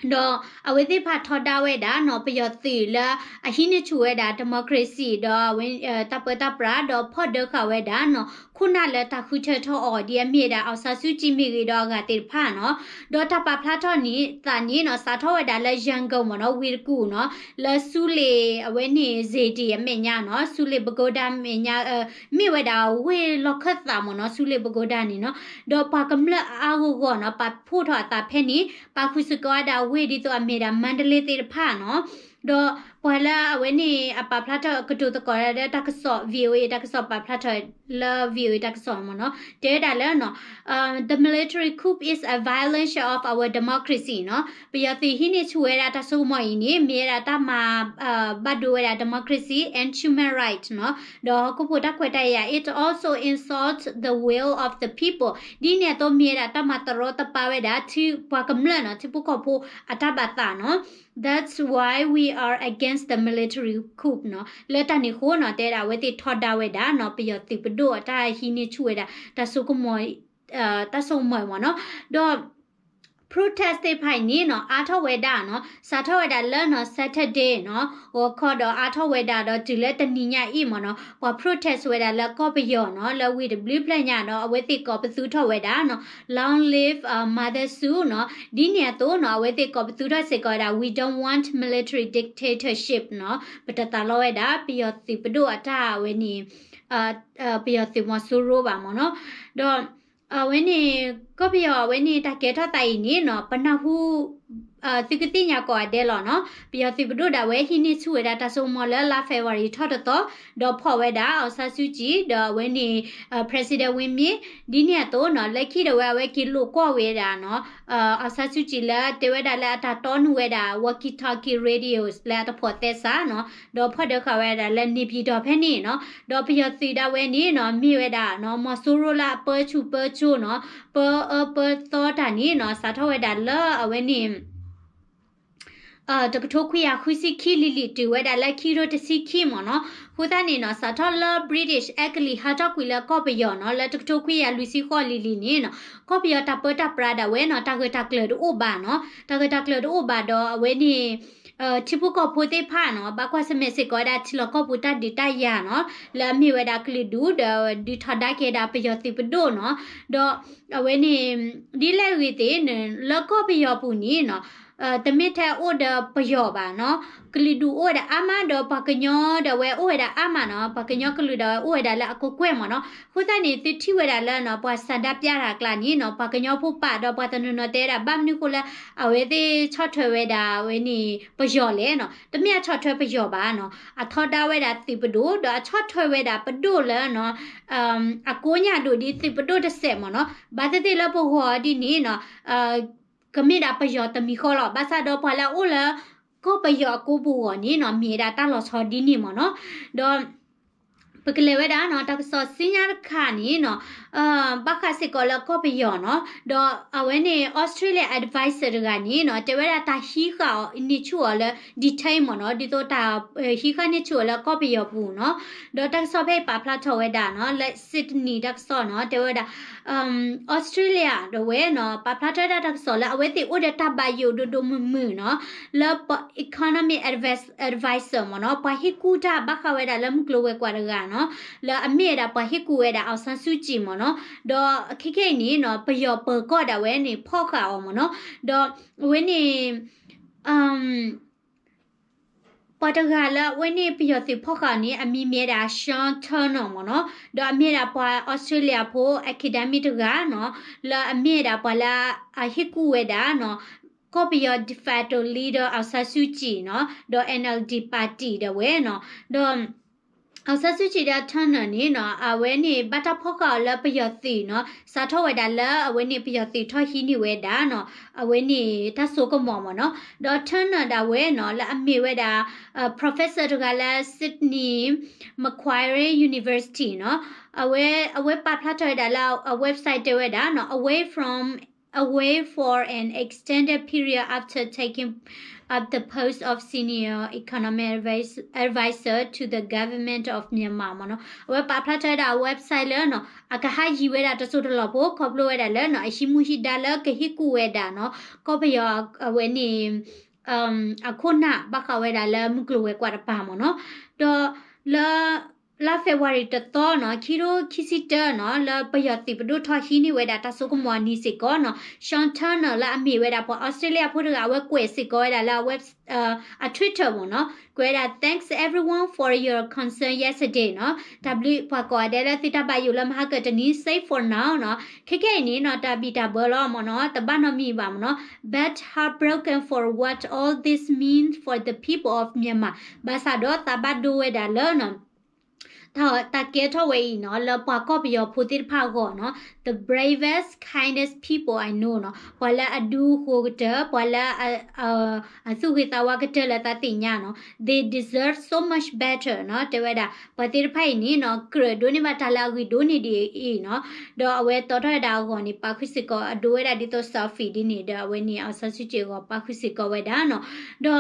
ဒီးအဝဲသ့ၣ်တဖၣ်ထီဒါဝဲဒၣ်နီၤ ပယီၤသုးလၢအဟံးန့ၢ်ဆူၣ်ဝဲဒၣ် democracy ဒီးအဝဲ တၢ်ပၢတၢ်ပြး ဒီးဖီၣ်ဒၢဃာ်ဝဲဒၣ်နီၤ ခိၣ်နၢ်လၢတၢ်ဃုထၢထီၣ်အီၤ ဒ်အမ့ၢ်ဝဲဒၣ် အောင်ဆန်းစုကြည် မ့ၢ်ဂ့ၤဒီးအဂၤသ့ၣ်တဖၣ်နီၤ ဒီးတၢ်ပာ်ဖျါထီၣ်န့ၣ် သးန့ၣ်နီၤ စးထီၣ်ဝဲဒၣ်လၢ ရန်ကုန် မ့ၢ်နီၤ ဝ့ၢ်တကူၣ်နီၤ လၢ ဆူလ့ၣ် အဝဲန့ၣ် စေတီ အမဲာ်ညါနီၤ ဆူလ့ၣ် ပကိဒါ အမဲာ်ညါ မ့ၢ်ဝဲဒၣ်ဝ့ၢ်လီၢ်ခၢၣ်သး မ့ၢ်နီၤ ဆူလ့ၣ် ပကိဒါ န့ၣ်နီၤ ဒီးပှၤကမျၢၢ်အါအါဂီၢ်ဂီၢ်နီၤ ပာ်ဖှိၣ်ထီၣ်အသးဖဲန့ၣ် ပာ်ဃုာ်စ့ၢ်ကီးဝဲဒၣ်ဝ့ၢ်ဒ်သိးအမ့ၢ်ဒၣ် မန္တလေး သ့ၣ်တဖၣ်နီၤ ဒီးပှၤလၢအဝဲန့ၣ် အပာ်ဖျါထီၣ်ကတိၤသကိးဒီးတၢ်ကစီၣ် VOA တၢ်ကစီၣ်ပာ်ဖျါထီၣ်လၢ VOA တၢ်ကစီၣ်မ့ၢ်နီၤ တဲဝဲဒၣ်လၢနီၤ The military coup is a violation of our democracy နီၤ ပယီၤသုးဟံးန့ၢ်ဆူၣ်ဝဲဒၣ်တၢ်စိကမီၤအံၤန့ၣ် မ့ၢ်ဝဲဒၣ်တၢ်မၤ ဘၣ်ဒိဝဲဒၣ် democracy and human right နီၤ ဒီးဟီၣ်ခိၣ်ဖိတၢ်ခွဲးတၢ်ယာ် it also insults the will of the people ဒ်န့ၣ်အသိးမ့ၢ်ဝဲဒၣ်တၢ်မၤတရီတပါဝဲဒၣ် ထံပှၤကမျၢၢ်နီၤ ထံဖိကီၢ်ဖိအတၢ်ဘၣ်သးနီၤ That's why we are against the military coup နီၤ လၢတၢ်န့ၣ်အဃိနီၤ တဲဒၣ်အဝဲသ့ၣ်ထီဒါဝဲဒၣ်နီၤ ပယီၤသုးပဒိၣ်အတၢ်ဟံးန့ၢ်ဆူၣ်ဝဲဒၣ် တၢ်စိကမီၤ တၢ်စိကမီၤမ့ၢ်နီၤ ဒီး protest သ့ၣ်တဖၣ်အံၤန့ၣ်နီၤ အါထီၣ်ဝဲဒၣ်နီၤ စးထီၣ်ဝဲဒၣ်လၢနီၤ Saturday နီၤ ဂီၤခီဒီးအါထီၣ်ဝဲဒၣ်ဒီးတုၤလၢတနံၤညါအံၤမ့ၢ်နီၤ ပှၤ protest ဝဲဒၣ်လၢကီၢ်ပယီၤနီၤ လၢဝ့ၢ်တဘျုးဖျၢၣ်ညါဒီး အဝဲသ့ၣ်ကိးပသူထီၣ်ဝဲဒၣ်နီၤ Long live Mother Suu နီၤ ဒ်န့ၣ်အသိးနီၤ အဝဲသ့ၣ်ကိးပသူထီၣ်စ့ၢ်ကီးဝဲဒၣ် We don't want military dictatorship နီၤ ပတသးလီဝဲဒၣ် ပယီၤသုးပဒိၣ်အတၢ်ဝဲန့ၣ် ပယီၤသုးမီၤစိရိၤဘၣ်မ့ၢ်နီၤ ဒီး အဝဲန့ၣ် ကီၢ်ပယီၤအဝဲန့ၣ် တၢ်ကဲထီၣ်သးအံၤန့ၣ်နီၤ ပနၢ်ဟူ သုကသ့ၣ်ညါကိးဂၤဒဲးလီၤနီၤ ပယီၤသုးပဒိၣ်ဒၣ်ဝဲဟံးန့ၢ်ဆူၣ်ဝဲဒၣ်တၢ်စိကမီၤလၢလါ February ထီၣ်တသီ ဒီးဖီၣ်ဝဲဒၣ် အောင်ဆန်းစုကြည် ဒီးအဝဲန့ၣ် President Win Myint ဒ်န့ၣ်အသိးနီၤ လၢခံဒၣ်ဝဲအဝဲက့ၤလိာ်ကွီၢ်ဝဲဒၣ်နီၤ အောင်ဆန်းစုကြည် လၢတဲဝဲဒၣ်လၢအတၢ်တီနုာ်ဝဲဒၣ် walkie talkie radio လၢအတဖိးသဲစးနီၤ ဒီးဖီၣ်ဒၢဃာ်ဝဲဒၣ်လၢ နေပြည်တော် ဖဲန့ၣ်နီၤ ဒီးပယီၤသုးဒၣ်ဝဲန့ၣ်နီၤ မ့ၢ်ဝဲဒၣ်နီၤ မီၤစိရိၤလၢအပၢဆူၣ်ပၢစိးနီၤ ပၢအၢပၢသီတၢ်န့ၣ်နီၤ စးထီၣ်ဝဲဒၣ်လၢအဝဲန့ၣ် တကထိခွံကယၤဃုဆံခံလံၤလံၤ တုၤဝဲဒၣ်လၢခံကထိတဆံခံမ့ၢ်နီၤ အဃိသတးန့ၣ်နီၤ စးထီၣ်လၢ British အဲကလံးဟးထီၣ်ကွံာ်လၢကီၢ်ပယီၤနီၤ လၢတကထိခွံကယၤလွံၢ်ဆံဃိးလံၤလံၤန့ၣ်နီၤ ကီၢ်ပယီၤတၢ်ပၢတၢ်ပြးဒၣ်ဝဲနီၤ တၢ်ဂၢၢ်တၢ်ကျၢၤတအိၣ်ဘၣ်နီၤ တၢ်ဂၢၢ်တၢ်ကျၢၤတအိၣ်ဘၣ်ဒီးအဝဲန့ၣ် ထံဖိကီၢ်ဖိသ့ၣ်တဖၣ်နီၤ ဘၣ်ကွၢ်ဆၢၣ်မဲာ်စ့ၢ်ကီးဝဲဒၣ်ထံလီၢ်ကီၢ်ပူၤတၢ်ဒုးတၢ်ယၤနီၤ လၢအမ့ၢ်ဝဲဒၣ်ကလုာ်ဒူၣ်ဒီးဒုးထီဒါက့ၤဒၣ်ပယီၤသုးပဒိၣ်နီၤ ဒီးအဝဲန့ၣ် ဒ်လဲၣ်ဂ့ၤသ့ၣ်န့ၣ် လၢကီၢ်ပယီၤပူၤန့ၣ်နီၤ တမ့ၢ်ထဲအိၣ်ဒီးပယီၤဘၣ်နီၤ ကလုာ်ဒူၣ်အိၣ်ဝဲဒၣ်အါမးဒီးပှၤကညီဒၣ်ဝဲအိၣ်ဝဲဒၣ်အါမးနီၤ ပှၤကညီကလုာ်ဒၣ်ဝဲအိၣ်ဝဲဒၣ်လၢအကကွဲၢ်မ့ၢ်နီၤ အဃိသတးန့ၣ် သုထံၣ်ဝဲဒၣ်လၢနီၤ ပှၤဆန္ဒပြတၢ်အကျါန့ၣ်နီၤ ပှၤကညီဖိပာ်ဒီးပှၤတနီၤနီၤတဲဝဲဒၣ် ဘၣ်မနုၤဃိလၢ အဝဲသ့ၣ်ဆီၣ်ထွဲဝဲဒၣ်ဝဲန့ၣ် ပယီၤလဲၣ်နီၤ တမ့ၢ်အဆီၣ်ထွဲပယီၤဘၣ်နီၤ အထီဒါဝဲဒၣ်သုးပဒိၣ် ဒီးအဆီၣ်ထွဲဝဲဒၣ်ပဒိၣ်လၢနီၤ အကိးညၣ်ဒိၣ်ဒ်သုးပဒိၣ်တစဲးမ့ၢ်နီၤ ဘၣ်သ့ၣ်သ့ၣ်လၢပဂီၢ်ဒ်န့ၣ်နီၤ ကမ့ၢ်ဒၣ်ပယီၤတမံၤဃီလီၤ ဘၣ်ဆၣ်ဒီးပှၤလၢအအိၣ်လၢ ကီၢ်ပယီၤအကိပူၤအဂီၢ်န့ၣ်နီၤ မ့ၢ်ဝဲဒၣ်တၢ်လီၤဆီဒ်န့ၣ်မ့ၢ်နီၤ ဒီး ပကလဲၤဝဲဒၣ်နီၤ တၢ်ကစီၣ်ဆူညါတခါန့ၣ်နီၤ ဘၣ်ဃးစ့ၢ်ကီးလၢကီၢ်ပယီၤနီၤ ဒီးအဝဲန့ၣ် Australia advisor တဂၤန့ၣ်နီၤ တဲဝဲဒၣ်တၢ်ဟံးဃာ်အီၤန့ၢ်ဆူၣ်အီၤလၢ detain မ့ၢ်နီၤ ဒ်သိးတၢ်ဟံးဃာ်န့ၢ်ဆူၣ်အီၤလၢကီၢ်ပယီၤပူၤနီၤ ဒီးတၢ်ကစီၣ်ဖဲအံၤပာ်ဖျါထီၣ်ဝဲဒၣ်နီၤ လၢ Sydney တၢ်ကစီၣ်နီၤ တဲဝဲဒၣ် Australia ဒၣ်ဝဲနီၤ ပာ်ဖျါထီၣ်ဝဲဒၣ်တၢ်ကစီၣ်လၢအဝဲသ့ၣ်အိၣ်ဒီးတၢ်ဘၣ်ယိၣ်ဒိၣ်ဒိၣ်မုၢ်မုၢ်နီၤ လၢ economic advice advisor မ့ၢ်နီၤ ပှၤဟ့ၣ်ကူၣ်တၢ်ဘၣ်ဃးဝဲဒၣ်လၢမုၢ်ကျိၤဝဲၤကွာ်တဂၤနီၤ လၢအမ့ၢ်ဝဲဒၣ်ပှၤဟ့ၣ်ကူၣ်ဝဲဒၣ် အောင်ဆန်းစုကြည် မ့ၢ်နီၤ ဒီးခဲခဲအံၤန့ၣ်နီၤ ပယီၤပၢၤကီၢ်ဒၣ်ဝဲန့ၣ် ဖီၣ်ဃာ်အီၤမ့ၢ်နီၤ ဒီးအဝဲန့ၣ် ပှၤတဂၤလၢအဝဲန့ၣ်ပယီၤသုးဖီၣ်ဃာ်န့ၣ် အမံၤမ့ၢ်ဝဲဒၣ် Sean Turnell မ့ၢ်နီၤ ဒီးအမ့ၢ်ဝဲဒၣ်ပှၤ Australia ဖိ academic တဂၤနီၤ လၢအမ့ၢ်ဝဲဒၣ်ပှၤလၢအဟ့ၣ်ကူၣ်ဝဲဒၣ်နီၤ ကီၢ်ပယီၤ de facto leader အောင်ဆန်းစုကြည် နီၤ ဒီး NLD party ဒၣ်ဝဲနီၤ ဒီး အောင်ဆန်းစုကြည် ဒီး Turner န့ၣ်နီၤ အဝဲန့ၣ်ဘၣ်တၢ်ဖီၣ်ဃာ်အီၤလၢပယီၤသုးနီၤ စးထီၣ်ဝဲဒၣ်လၢအဝဲန့ၣ်ပယီၤသုးထီၣ်ဟံးန့ၢ်ဝဲဒၣ်နီၤ အဝဲန့ၣ်တၢ်စိကမီၤမ့ၢ်နီၤ ဒီး Turner ဒၣ်ဝဲနီၤ လၢအမ့ၢ်ဝဲဒၣ် professor တဂၤလၢ Sydney Macquarie University နီၤ အဝဲ အဝဲပာ်ဖျါထီၣ်ဝဲဒၣ်လၢအ website တဲဝဲဒၣ်နီၤ away from away for an extended period after taking up the post of senior economic advis- advisor to the government of Myanmar မ့ၢ်နီၤ အဝဲပာ်ဖျါထီၣ်ဝဲဒၣ်အ website လၢနီၤ အကဟးယံၤဝဲဒၣ်တစိၢ်တလီၢ်ဖိ ခီဖျိဝဲဒၣ်လၢနီၤ အဟံးမူဟံးဒါလၢကဟ့ၣ်ကူၣ်ဝဲဒၣ်နီၤ ကီၢ်ပယီၤအဝဲန့ၣ် အခိၣ်နၢ်ဘၣ်ဃးဝဲဒၣ်လၢမုၢ်ကျိၤဝဲၤကွာ်တပၤမ့ၢ်နီၤ ဒီးလၢ လါ February တသီနီၤ ခံကထိခံဆံတၢနီၤ လၢပယီၤသုးပဒိၣ်ထီၣ်ဟံးန့ၢ်ဝဲဒၣ်တၢ်စိကမီၤအနံၤစ့ၢ်ကီးနီၤ Sean Turnell လၢအမ့ၢ်ဝဲဒၣ်ပှၤအီစထြ့လယါဖိတဂၤ အဝဲကွဲးစ့ၢ်ကီးဝဲဒၣ်လၢအဝဲ အ Twitter မ့ၢ်နီၤ ကွဲးဝဲဒၣ် thanks everyone for your concern yesterday နီၤ တၢ်ဘျုးပှၤကိးဂၤဒဲးလၢသုတၢ်ဘၣ်ယိၣ်လၢမဟါကတနံၤ safe for now နီၤ ခဲခဲအံၤန့ၣ်နီၤ တၢ်ဘံၣ်တၢ်ဘၢလီၤမ့ၢ်နီၤ တဘၣ်နီတမံၤဘၣ်မ့ၢ်နီၤ but heartbroken for what all this means for the people of Myanmar ဘၣ်ဆၣ်ဒီးသးဘၣ်ဒိဝဲဒၣ်လၢနီၤ တၢ်ကဲထီၣ်ဝဲအံၤနီၤ လၢပှၤကီၢ်ပယီၤဖိသ့ၣ်တဖၣ်အဂီၢ်နီၤ the bravest, kindest people I know နီၤ ပှၤလၢအဒူဃိၤကတၢၢ် ပှၤလၢ အသူၣ်ဂ့ၤသးဝါကတၢၢ်လၢသးသ့ၣ်ညါနီၤ they deserve so much better နီၤ တဲဝဲဒၣ် ပှၤသ့ၣ်တဖၣ်အံၤန့ၣ်နီၤ ကြၢးဒိးန့ၢ်ဘၣ်တၢ်လၢအဂ့ၤဒိၣ်န့ၢ်ဒံးအံၤနီၤ ဒီးအဝဲတီထီၣ်ဝဲဒၣ်အဂီၢ်န့ၣ် ပာ်ဃုာ်စ့ၢ်ကီး အဒိဝဲဒၣ်ဒ်သိး selfie ဒ်န့ၣ် ဒီးအဝဲန့ၣ် အောင်ဆန်းစုကြည် အဂီၢ်ပာ်ဃုာ်စ့ၢ်ကီးဝဲဒၣ်နီၤ ဒီး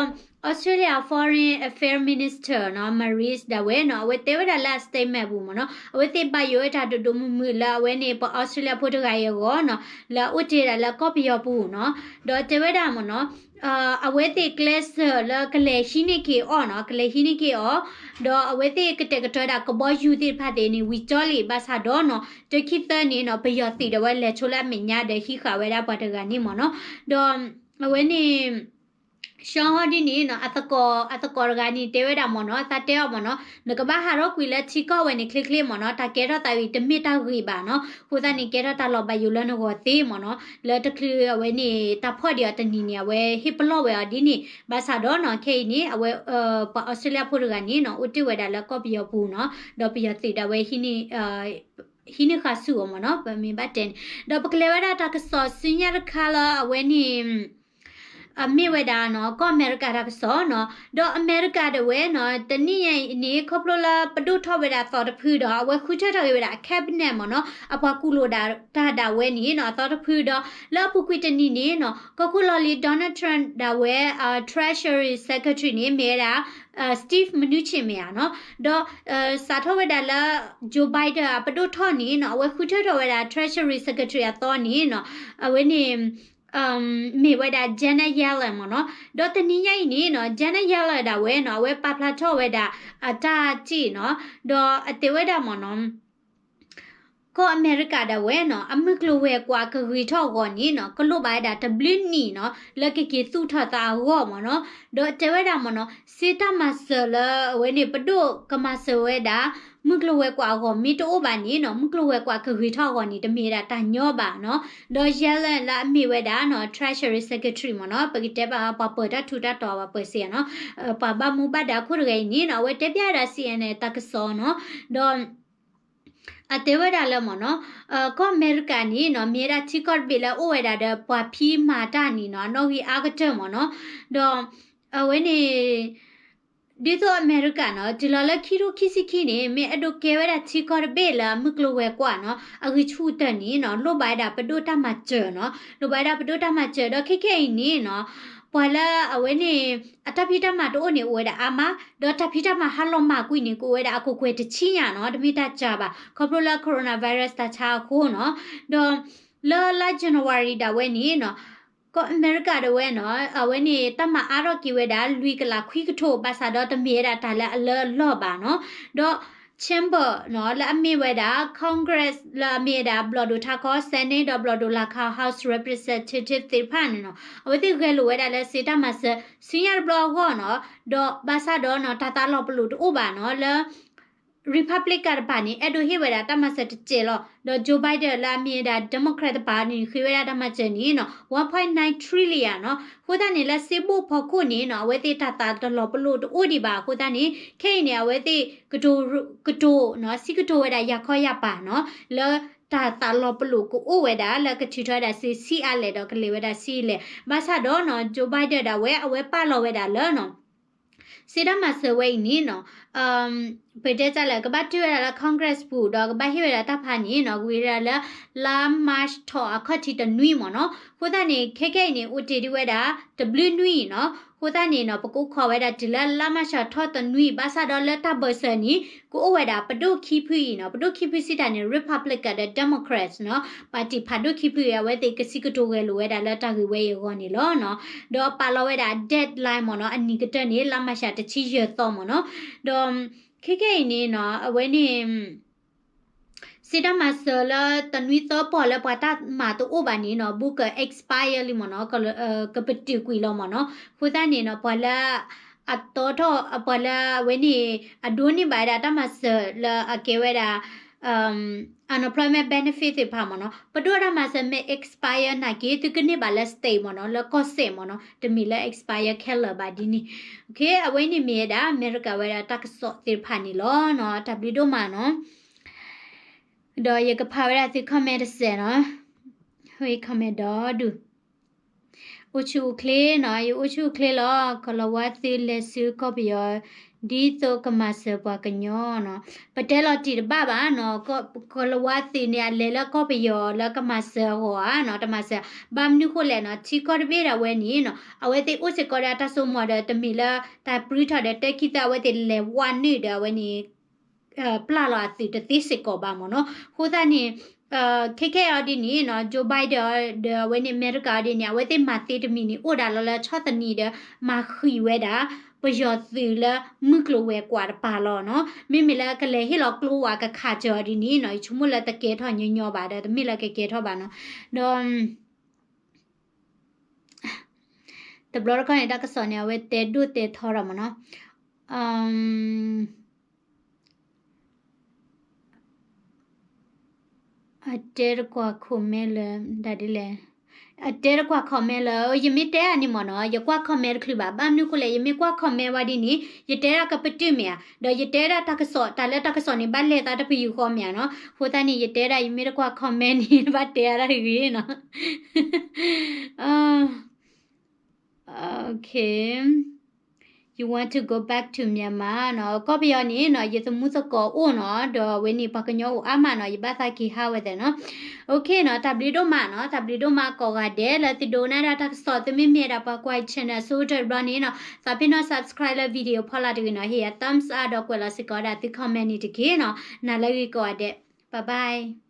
Australia Foreign Affairs Minister နီၤ Marise ဒၣ်ဝဲနီၤ အဝဲတဲဝဲဒၣ်လၢအ statement ပူၤမ့ၢ်နီၤ အဝဲသ့ၣ်ဘၣ်ယိၣ်ဝဲတၢ်ဒိၣ်ဒိၣ်မုၢ်မုၢ်လၢအဝဲန့ၣ် ပှၤအီစထြ့လယါဖိတဂၤအံၤအဂီၢ်နီၤ လၢအအိၣ်တ့ၢ်ဒၣ်လၢကီၢ်ပယီၤပူၤနီၤ ဒီးတဲဝဲဒၣ်မ့ၢ်နီၤ အဝဲသ့ၣ်ကျဲးစၢးလၢကလဲၤဟံးန့ၢ်က့ၤအီၤနီၤ ကလဲၤဟံးန့ၢ်က့ၤအီၤ ဒီးအဝဲသ့ၣ်ကတဲာ်ကတီၤဒၣ်ကဘီယူၤသ့ၣ်တဖၣ်သ့ၣ်န့ၣ် ဝံၤကၠီလံ ဘၣ်ဆၣ်ဒီးနီၤ တခံသၢန့ၣ်နီၤ ပယီၤသုးဒၣ်ဝဲလဲၤဆိလၢအမဲာ်ညါဒီးဟံးဃာ်ဝဲဒၣ်ပှၤတဂၤန့ၣ်မ့ၢ်နီၤ ဒီးအဝဲန့ၣ် ရှီဟီဒ်န့ၣ်နီၤ အသကိး အသကိးတဂၤန့ၣ် တဲဝဲဒၣ်မ့ၢ်နီၤ သးတဲအီၤမ့ၢ်နီၤ နကဘၣ်ဟးထီၣ်ကွံာ်လၢထံကီၢ်ဝဲန့ၣ်ချ့ချ့မ့ၢ်နီၤ တၢ်ကဲထီၣ်သးဝံၤတမ့ၢ်တၢ်ဂ့ၤဘၣ်နီၤ အဃိသတးန့ၣ် ကဲထီၣ်တၢ်လီၤဘၣ်ယိၣ်လၢနဂီၢ်သ့မ့ၢ်နီၤ လၢတချုးအဝဲန့ၣ် တၢ်ဖီၣ်ဒံးအီၤတနံၤန့ၣ် အဝဲဟ့ၣ်ပလီၢ်ဝဲအီၤဒ်န့ၣ် ဘၣ်ဆၣ်ဒီးနီၤ ခဲအံၤန့ၣ် အဝဲ ပှၤအီစထြ့လယါဖိတဂၤန့ၣ်နီၤ အိၣ်တ့ၢ်ဝဲဒၣ်လၢကီၢ်ပယီၤပူၤနီၤ ဒီးပယီၤသုးဒၣ်ဝဲ ဟံးန့ၢ်ဃာ်ဆူၣ်အီၤမ့ၢ်နီၤ ပမ့ၢ်ဘၣ်တဲန့ၣ် ဒီးပကလဲၤဝဲဒၣ်တၢ်ကစီၣ်ဆူညါတခါလၢအဝဲန့ၣ် အမ့ၢ်ဝဲဒၣ်နီၤ ကီၢ်အမဲရကၤတၢ်ကစီၣ်နီၤ ဒီးအမဲရကၤဒၣ်ဝဲနီၤ တနံၣ်ညါအံၤန့ၣ် ခီဖျိလၢပဒိၣ်ထီၣ်ဝဲဒၣ်အသီတဖုဒီး အဝဲဃုထၢထီၣ်က့ၤဝဲဒၣ်အ cabinet မ့ၢ်နီၤ အပှၤကူၣ်လိာ်ဒၣ်တၢ်ဒၣ်ဝဲန့ၣ်နီၤ အသီတဖုဒီး လၢအပူၤကွံာ်တနံၤန့ၣ်နီၤ ကီၢ်ခိၣ်လီၢ်လံၤ Donald Trump ဒၣ်ဝဲ Treasury Secretary န့ၣ် မ့ၢ်ဝဲဒၣ် Steve Mnuchin မ့ၢ်ဧါနီၤ ဒီး စးထီၣ်ဝဲဒၣ်လၢ Joe Biden အပဒိၣ်ထီၣ်န့ၣ်နီၤ အဝဲဃုထၢထီၣ်ဝဲဒၣ် Treasury Secretary အသီန့ၣ်နီၤ အဝဲန့ၣ် မ့ၢ်ဝဲဒၣ် Janet Yellen မ့ၢ်နီၤ ဒီးတနံၤညါအံၤန့ၣ်နီၤ Janet Yellen ဒၣ်ဝဲနီၤ အဝဲပာ်ဖျါထီၣ်ဝဲဒၣ်အတၢ်စ့ၢ်နီၤ ဒီးအတဲဝဲဒၣ်မ့ၢ်နီၤ ကီၢ်အမဲရကၤဒၣ်ဝဲနီၤ အမုၢ်ကျိၤဝဲၤကွာ်ကဂ့ၤထီၣ်အဂီၢ်န့ၣ်နီၤ ကလိၣ်ဘၣ်ဝဲဒၣ်တဘျုးနံၣ်နီၤ လၢကက့ၤသူၣ်ထီၣ်သးအဂီၢ်မ့ၢ်နီၤ ဒီးတဲဝဲဒၣ်မ့ၢ်နီၤ စ့တၢ်မၤစၢၤလၢအဝဲန့ၣ် ပဒိၣ်ကမၤစၢၤဝဲဒၣ် မုၢ်ကျိၤဝဲၤကွာ်အဂီၢ်မ့ၢ်တအိၣ်ဘၣ်န့ၣ်နီၤ မုၢ်ကျိၤဝဲၤကွာ်ကဂ့ၤထီၣ်အဂီၢ်န့ၣ် တမ့ၢ်ဝဲဒၣ်တၢ်ညီဘၣ်နီၤ ဒီး Yellen လၢအမ့ၢ်ဝဲဒၣ်နီၤ Treasury Secretary မ့ၢ်နီၤ ပကတဲဘၣ်ပှၤပၢၤတၢ်ထူးတၢ်တီၤ ပှၤပၢၤစ့ၢ်ဧါနီၤ ပှၤဘၣ်မူဘၣ်ဒါခိၣ်တဂၤအံၤန့ၣ်နီၤ အဝဲတဲပျၢ်ဝဲဒၣ် C N N တၢ်ကစီၣ်နီၤ ဒီး အတဲဝဲဒၣ်လၢမ့ၢ်နီၤ ကီၢ်အမဲရကၤန့ၣ်နီၤ မ့ၢ်ဝဲဒၣ်ထံကီၢ်တဘ့ၣ်လၢအအိၣ်ဝဲဒၣ်ဒီးပှၤဖံးမၤတၢ်န့ၣ်နီၤ အနီၣ်ဂံၢ်အါကတၢၢ်မ့ၢ်နီၤ ဒီး အဝဲန့ၣ် ဒ်သိးအမဲရကၤနီၤ တုၤလီၤလၢခံကထိခံဆံခံန့ၣ် မ့ၢ်အဲၣ်ဒိးကဲဝဲဒၣ်ထံကီၢ်တဘ့ၣ်လၢအမုၢ်ကျိၤဝဲၤကွာ်နီၤ အဂံၢ်ဆူၣ်ကတၢၢ်န့ၣ်နီၤ လိၣ်ဘၣ်ဝဲဒၣ်ပဒိၣ်တၢ်မၤစၢၤနီၤ လိၣ်ဘၣ်ဝဲဒၣ်ပဒိၣ်တၢ်မၤစၢၤ ဒီးခဲခဲအံၤန့ၣ်နီၤ ပှၤလၢအဝဲန့ၣ် အတၢ်ဖံးတၢ်မၤတအိၣ်န့ၣ် အိၣ်ဝဲဒၣ်အါမး ဒီးတၢ်ဖံးတၢ်မၤဟးလီၤမၢ်ကွံာ်န့ၣ် ကအိၣ်ဝဲဒၣ်အကကွဲၢ်တဆံညါနီၤ တမ့ၢ်တၢ်စှၤဘၣ် ခီဖျိလၢ coronavirus တၢ်ဆါအဃိနီၤ ဒီး လၢလါ January ဒၣ်ဝဲန့ၣ်နီၤ ကီၢ်အမဲရကၤဒၣ်ဝဲနီၤ အဝဲန့ၣ် တၢ်မၤအါထီၣ်က့ၤဝဲဒၣ် လွံၢ်ကလးခွံကထိ ဘၣ်ဆၣ်ဒီးတမ့ၢ်ဝဲဒၣ်တၢ်လၢအလၢအလီၢ်ဘၣ်နီၤ ဒီး chamber နီၤ လၢအမ့ၢ်ဝဲဒၣ် Congress လၢအမ့ၢ်ဝဲဒၣ် ဘျီၣ်ဒိၣ်ထးခီ Senate ဒီးဘျီၣ်ဒိၣ်လၢ်ခီ House Representative သ့ၣ်တဖၣ်န့ၣ်နီၤ အဝဲသ့ၣ်ဂဲၤလိာ်ဝဲဒၣ်လၢစ့တၢ်မၤစၢၤ ဆူညါတဘျီအဂီၢ်နီၤ ဒီးဘၣ်ဆၣ်ဒီးနီၤ တၢ်သးလီၤပလိာ်တအိၣ်ဘၣ်နီၤ လၢ Republican တပၤန့ၣ် အဲၣ်ဒိးဟ့ၣ်ဝဲဒၣ်တၢ်မၤစၢၤတစဲးလီၤ ဒီး Joe Biden လၢအမ့ၢ်ဝဲဒၣ် Democrat တပၤန့ၣ် ဃ့ဝဲဒၣ်တၢ်မၤစၢၤန့ၣ်နီၤ one point nine trillion နီၤ အဃိသတးန့ၣ် လၢစ့ဘိၣ်ဖီခိၣ်န့ၣ်နီၤ အဝဲသ့ၣ်တၢ်သးတလီၤပလိာ်တအိၣ်ဒံးဘၣ်အဃိသတးန့ၣ် ခဲအံၤန့ၣ် အဝဲသ့ၣ် ကတိၤ ကတိၤနီၤ စံးကတိၤဝဲဒၣ်ယၤခီယၤပၤနီၤ လၢတၢ်သးလီၤပလိာ်ကအိၣ်ဝဲဒၣ် လၢကထုးထီၣ်ဝဲဒၣ်စ့ဆံးအါလဲၣ်ဒီးကလဲၤဝဲဒၣ်ဆံးအါလဲၣ် ဘၣ်ဆၣ်ဒီးနီၤ Joe Biden ဒၣ်ဝဲ အဝဲပာ်လီၤဝဲဒၣ်လၢနီၤ စ့တၢ်မၤစၢၤဝဲအံၤန့ၣ်နီၤ ပတဲတၢ်လၢ ကဘၣ်တ့ၢ်ဝဲဒၣ်လၢ Congress ပူၤ ဒီးကဘၣ်ဟ့ၣ်ဝဲဒၣ်တၢ်ဖးန့ၣ်နီၤ ဝံၤဝဲဒၣ်လၢ လါ March ထီၣ်အခီၣ်ထံးတနွံမ့ၢ်နီၤ အဃိသတးန့ၣ် ခဲခဲအံၤန့ၣ် အိၣ်တ့ၢ်ဒံးဝဲဒၣ် တဘျုးနွံနီၤ အဃိသတးန့ၣ်နီၤ ပကအိၣ်ခိးဝဲဒၣ်တုၤလၢလါ March ထီၣ်တနွံ ဘၣ်ဆၣ်ဒီးလၢတၢ်ဘၢၣ်စၢၤန့ၣ် ကအိၣ်ဝဲဒၣ်ပဒိၣ်ခံဖုအံၤနီၤ ပဒိၣ်ခံဖုစံးတၢ်န့ၣ် Republican ဒီး Democrats နီၤ ပၣ်တံၣ်ဖးဒိၣ်ခံဖုအံၤ အဝဲသ့ၣ်ကစံးကတိၤဂဲၤလိာ်ဝဲဒၣ်လၢတၢ်ဂ့ၢ်ဝဲအံၤအဂီၢ်န့ၣ်လီၤနီၤ ဒီးပာ်လီၤဝဲဒၣ် deadline မ့ၢ်နီၤ အနံၤကတၢၢ်န့ၣ် လါ March တဆံယဲၢ်သီမ့ၢ်နီၤ ဒီး ခဲခဲအံၤန့ၣ်နီၤ အဝဲန့ၣ် စ့တၢ်မၤစၢၤလၢတနွံသၢပီၢ်လၢပှၤတၢ်မၤတအိၣ်ဘၣ်န့ၣ်နီၤ ဘူးက expire လံမ့ၢ်နီၤ, ကပတုာ်ကွံာ်လီၤမ့ၢ်နီၤ. အဃိသတးန့ၣ်နီၤ ပှၤလၢ အတီထီၣ် ပှၤလၢအဝဲန့ၣ် အဒိးန့ၢ်ဘၣ်ဝဲဒၣ်တၢ်မၤစၢၤလၢအကဲဝဲဒၣ် unemployment benefit သ့ၣ်တဖၣ်မ့ၢ်နီၤ ပဒိၣ်တၢ်မၤစၢၤမ့ၢ် expire နာ်က့ သုကန့ၢ်ဘၣ်လၢ state မ့ၢ်နီၤ လၢကီၢ်စဲၣ်မ့ၢ်နီၤ တမ့ၢ်လၢ expire ခဲလၢာ်ဘၣ်ဒ်န့ၣ်. အဝဲန့ၣ်မ့ၢ်ဝဲဒၣ် အမဲရကၤဝဲဒၣ်တၢ်ကစီၣ်သ့ၣ်တဖၣ်န့ၣ်လီၤနီၤ. တၢ်ဘျုးဒိၣ်မးနီၤ. ဒီးယကဖးဝဲဒၣ်သု comment တစဲးနီၤ. ဝဲ comment ဒီးဒူၣ် အိၣ်ဆူၣ်အိၣ်ချ့နီၤ, ယအိၣ်ဆူၣ်အိၣ်ချ့လီၤ. ကီၤလၤဝါသုလဲၤဆူကီၢ်ပယီၤ ဒ်သိးကမၤစၢၤပှၤကညီနီၤ. ပတဲလီၤတံၢ်တဘၣ်ဘၣ်နီၤ, ကီၤလၤဝါသုန့ၣ် အလဲၤလၢကီၢ်ပယီၤလၢကမၤစၢၤအဂီၢ်ဧါနီၤ, တမၤစၢၤ. ဘၣ်မနုၤဃိလဲၣ်နီၤ, ထံကီၢ်တဘ့ၣ်ဒၣ်ဝဲန့ၣ်နီၤ အဝဲသ့ၣ်အိၣ်စ့ၢ်ကီးဒီးတၢ်စိမိၤဒီး တမ့ၢ်လၢတၢ်ပြံထီၣ်ဒီး တဲခံသၢအဝဲသ့ၣ်လဲၤဝါနုာ်ဒီးအဝဲန့ၣ် ပျၢ်လီၤအသုးတသ့စ့ၢ်ကီးဘၣ်မ့ၢ်နီၤ. အဃိသတးန့ၣ် ခဲခဲအံၤဒ်န့ၣ်နီၤ Joe Biden ဒီးအဝဲန့ၣ် အမဲရကၤအံၤဒ်န့ၣ် အဝဲသ့ၣ်မၤသ့တမံၤန့ၣ် အိၣ်ဒၣ်လီၤလၢဆီၣ်သနံးဒီး မၤဃံးဝဲဒၣ် ပယီၤသုးလၢမုၢ်ကျိၤဝဲၤကွာ်တပၤလီၤနီၤ. မ့မ့ၢ်လၢကလဲၤဟ့ၣ်လီၤကျိဝဲကခးစၢၤအီၤဒ်န့ၣ်နီၤ ယဆိကမိၣ်လၢတကဲထီၣ်ညီညီဘၣ်ဒီး တမ့ၢ်လၢကကဲထီၣ်ဘၣ်နီၤ. ဒီး တဘျီတခီၣ်န့ၣ် တၢ်ကစီၣ်န့ၣ် အဝဲတဲဒိၣ်တဲထီဒီးမ့ၢ်နီၤ. အတဲတကွၢ် comment လၢ ဒ်လဲၣ်, အတဲတကွၢ် comment လၢ ယမ့ၢ်တဲအါန့ၣ်မ့ၢ်နီၤ ယကွၢ် comment တချုးဘၣ်. ဘၣ်မနုၤဃိလဲၣ်, ယမ့ၢ်ကွၢ် comment ဝဲဒ်န့ၣ် ယတဲဒၣ်ကပတုာ်မ့ၢ်ဧါ, ဒီးယတဲဒၣ်တၢ်ကစီၣ် တၢ်လၢတၢ်ကစီၣ်န့ၣ် ဘၣ်လဲၤသးတပယူာ်ဃီမ့ၢ်ဧါနီၤ. အဃိသတးန့ၣ် ယတဲဒၣ် ယမ့ၢ်တကွၢ် comment န့ၣ် ဘၣ်တဲအါဒၣ်တဂ့ၤနီၤ. Okay. You want to go back to Myanmar နီၤ. ကီၢ်ပယီၤန့ၣ်နီၤ ယသမူသကိးအိၣ်နီၤ, ဒီးအဝဲန့ၣ် ပှၤကညီအိၣ်အါမးနီၤ, ယဘၣ်သးက့ၤဟးဝဲသ့ၣ်နီၤ. Okay နီၤ, တၢ်ဘျုးဒိၣ်မးနီၤ, တၢ်ဘျုးဒိၣ်မးကိးဂၤဒဲးလၢသုဒိကနၣ်ဒၣ်တၢ်ကစီၣ်, သုမ့ၢ်မ့ၢ်ဒၣ်ပှၤကွၢ် channel အဆိကတၢၢ်တဘျီန့ၣ်နီၤ, သးပ့ၤနီၣ် subscribe လၢ video ဖီလာ်တဂ့ၤနီၤ, ဟ့ၣ်ယၤ thumbs up ဒီးကွဲးလီၤစ့ၢ်ကီးဒၣ်သု comment န့ၣ်တက့ၢ်နီၤ. နၤလၢဂ့ၤကိးဂၤဒဲး, bye bye.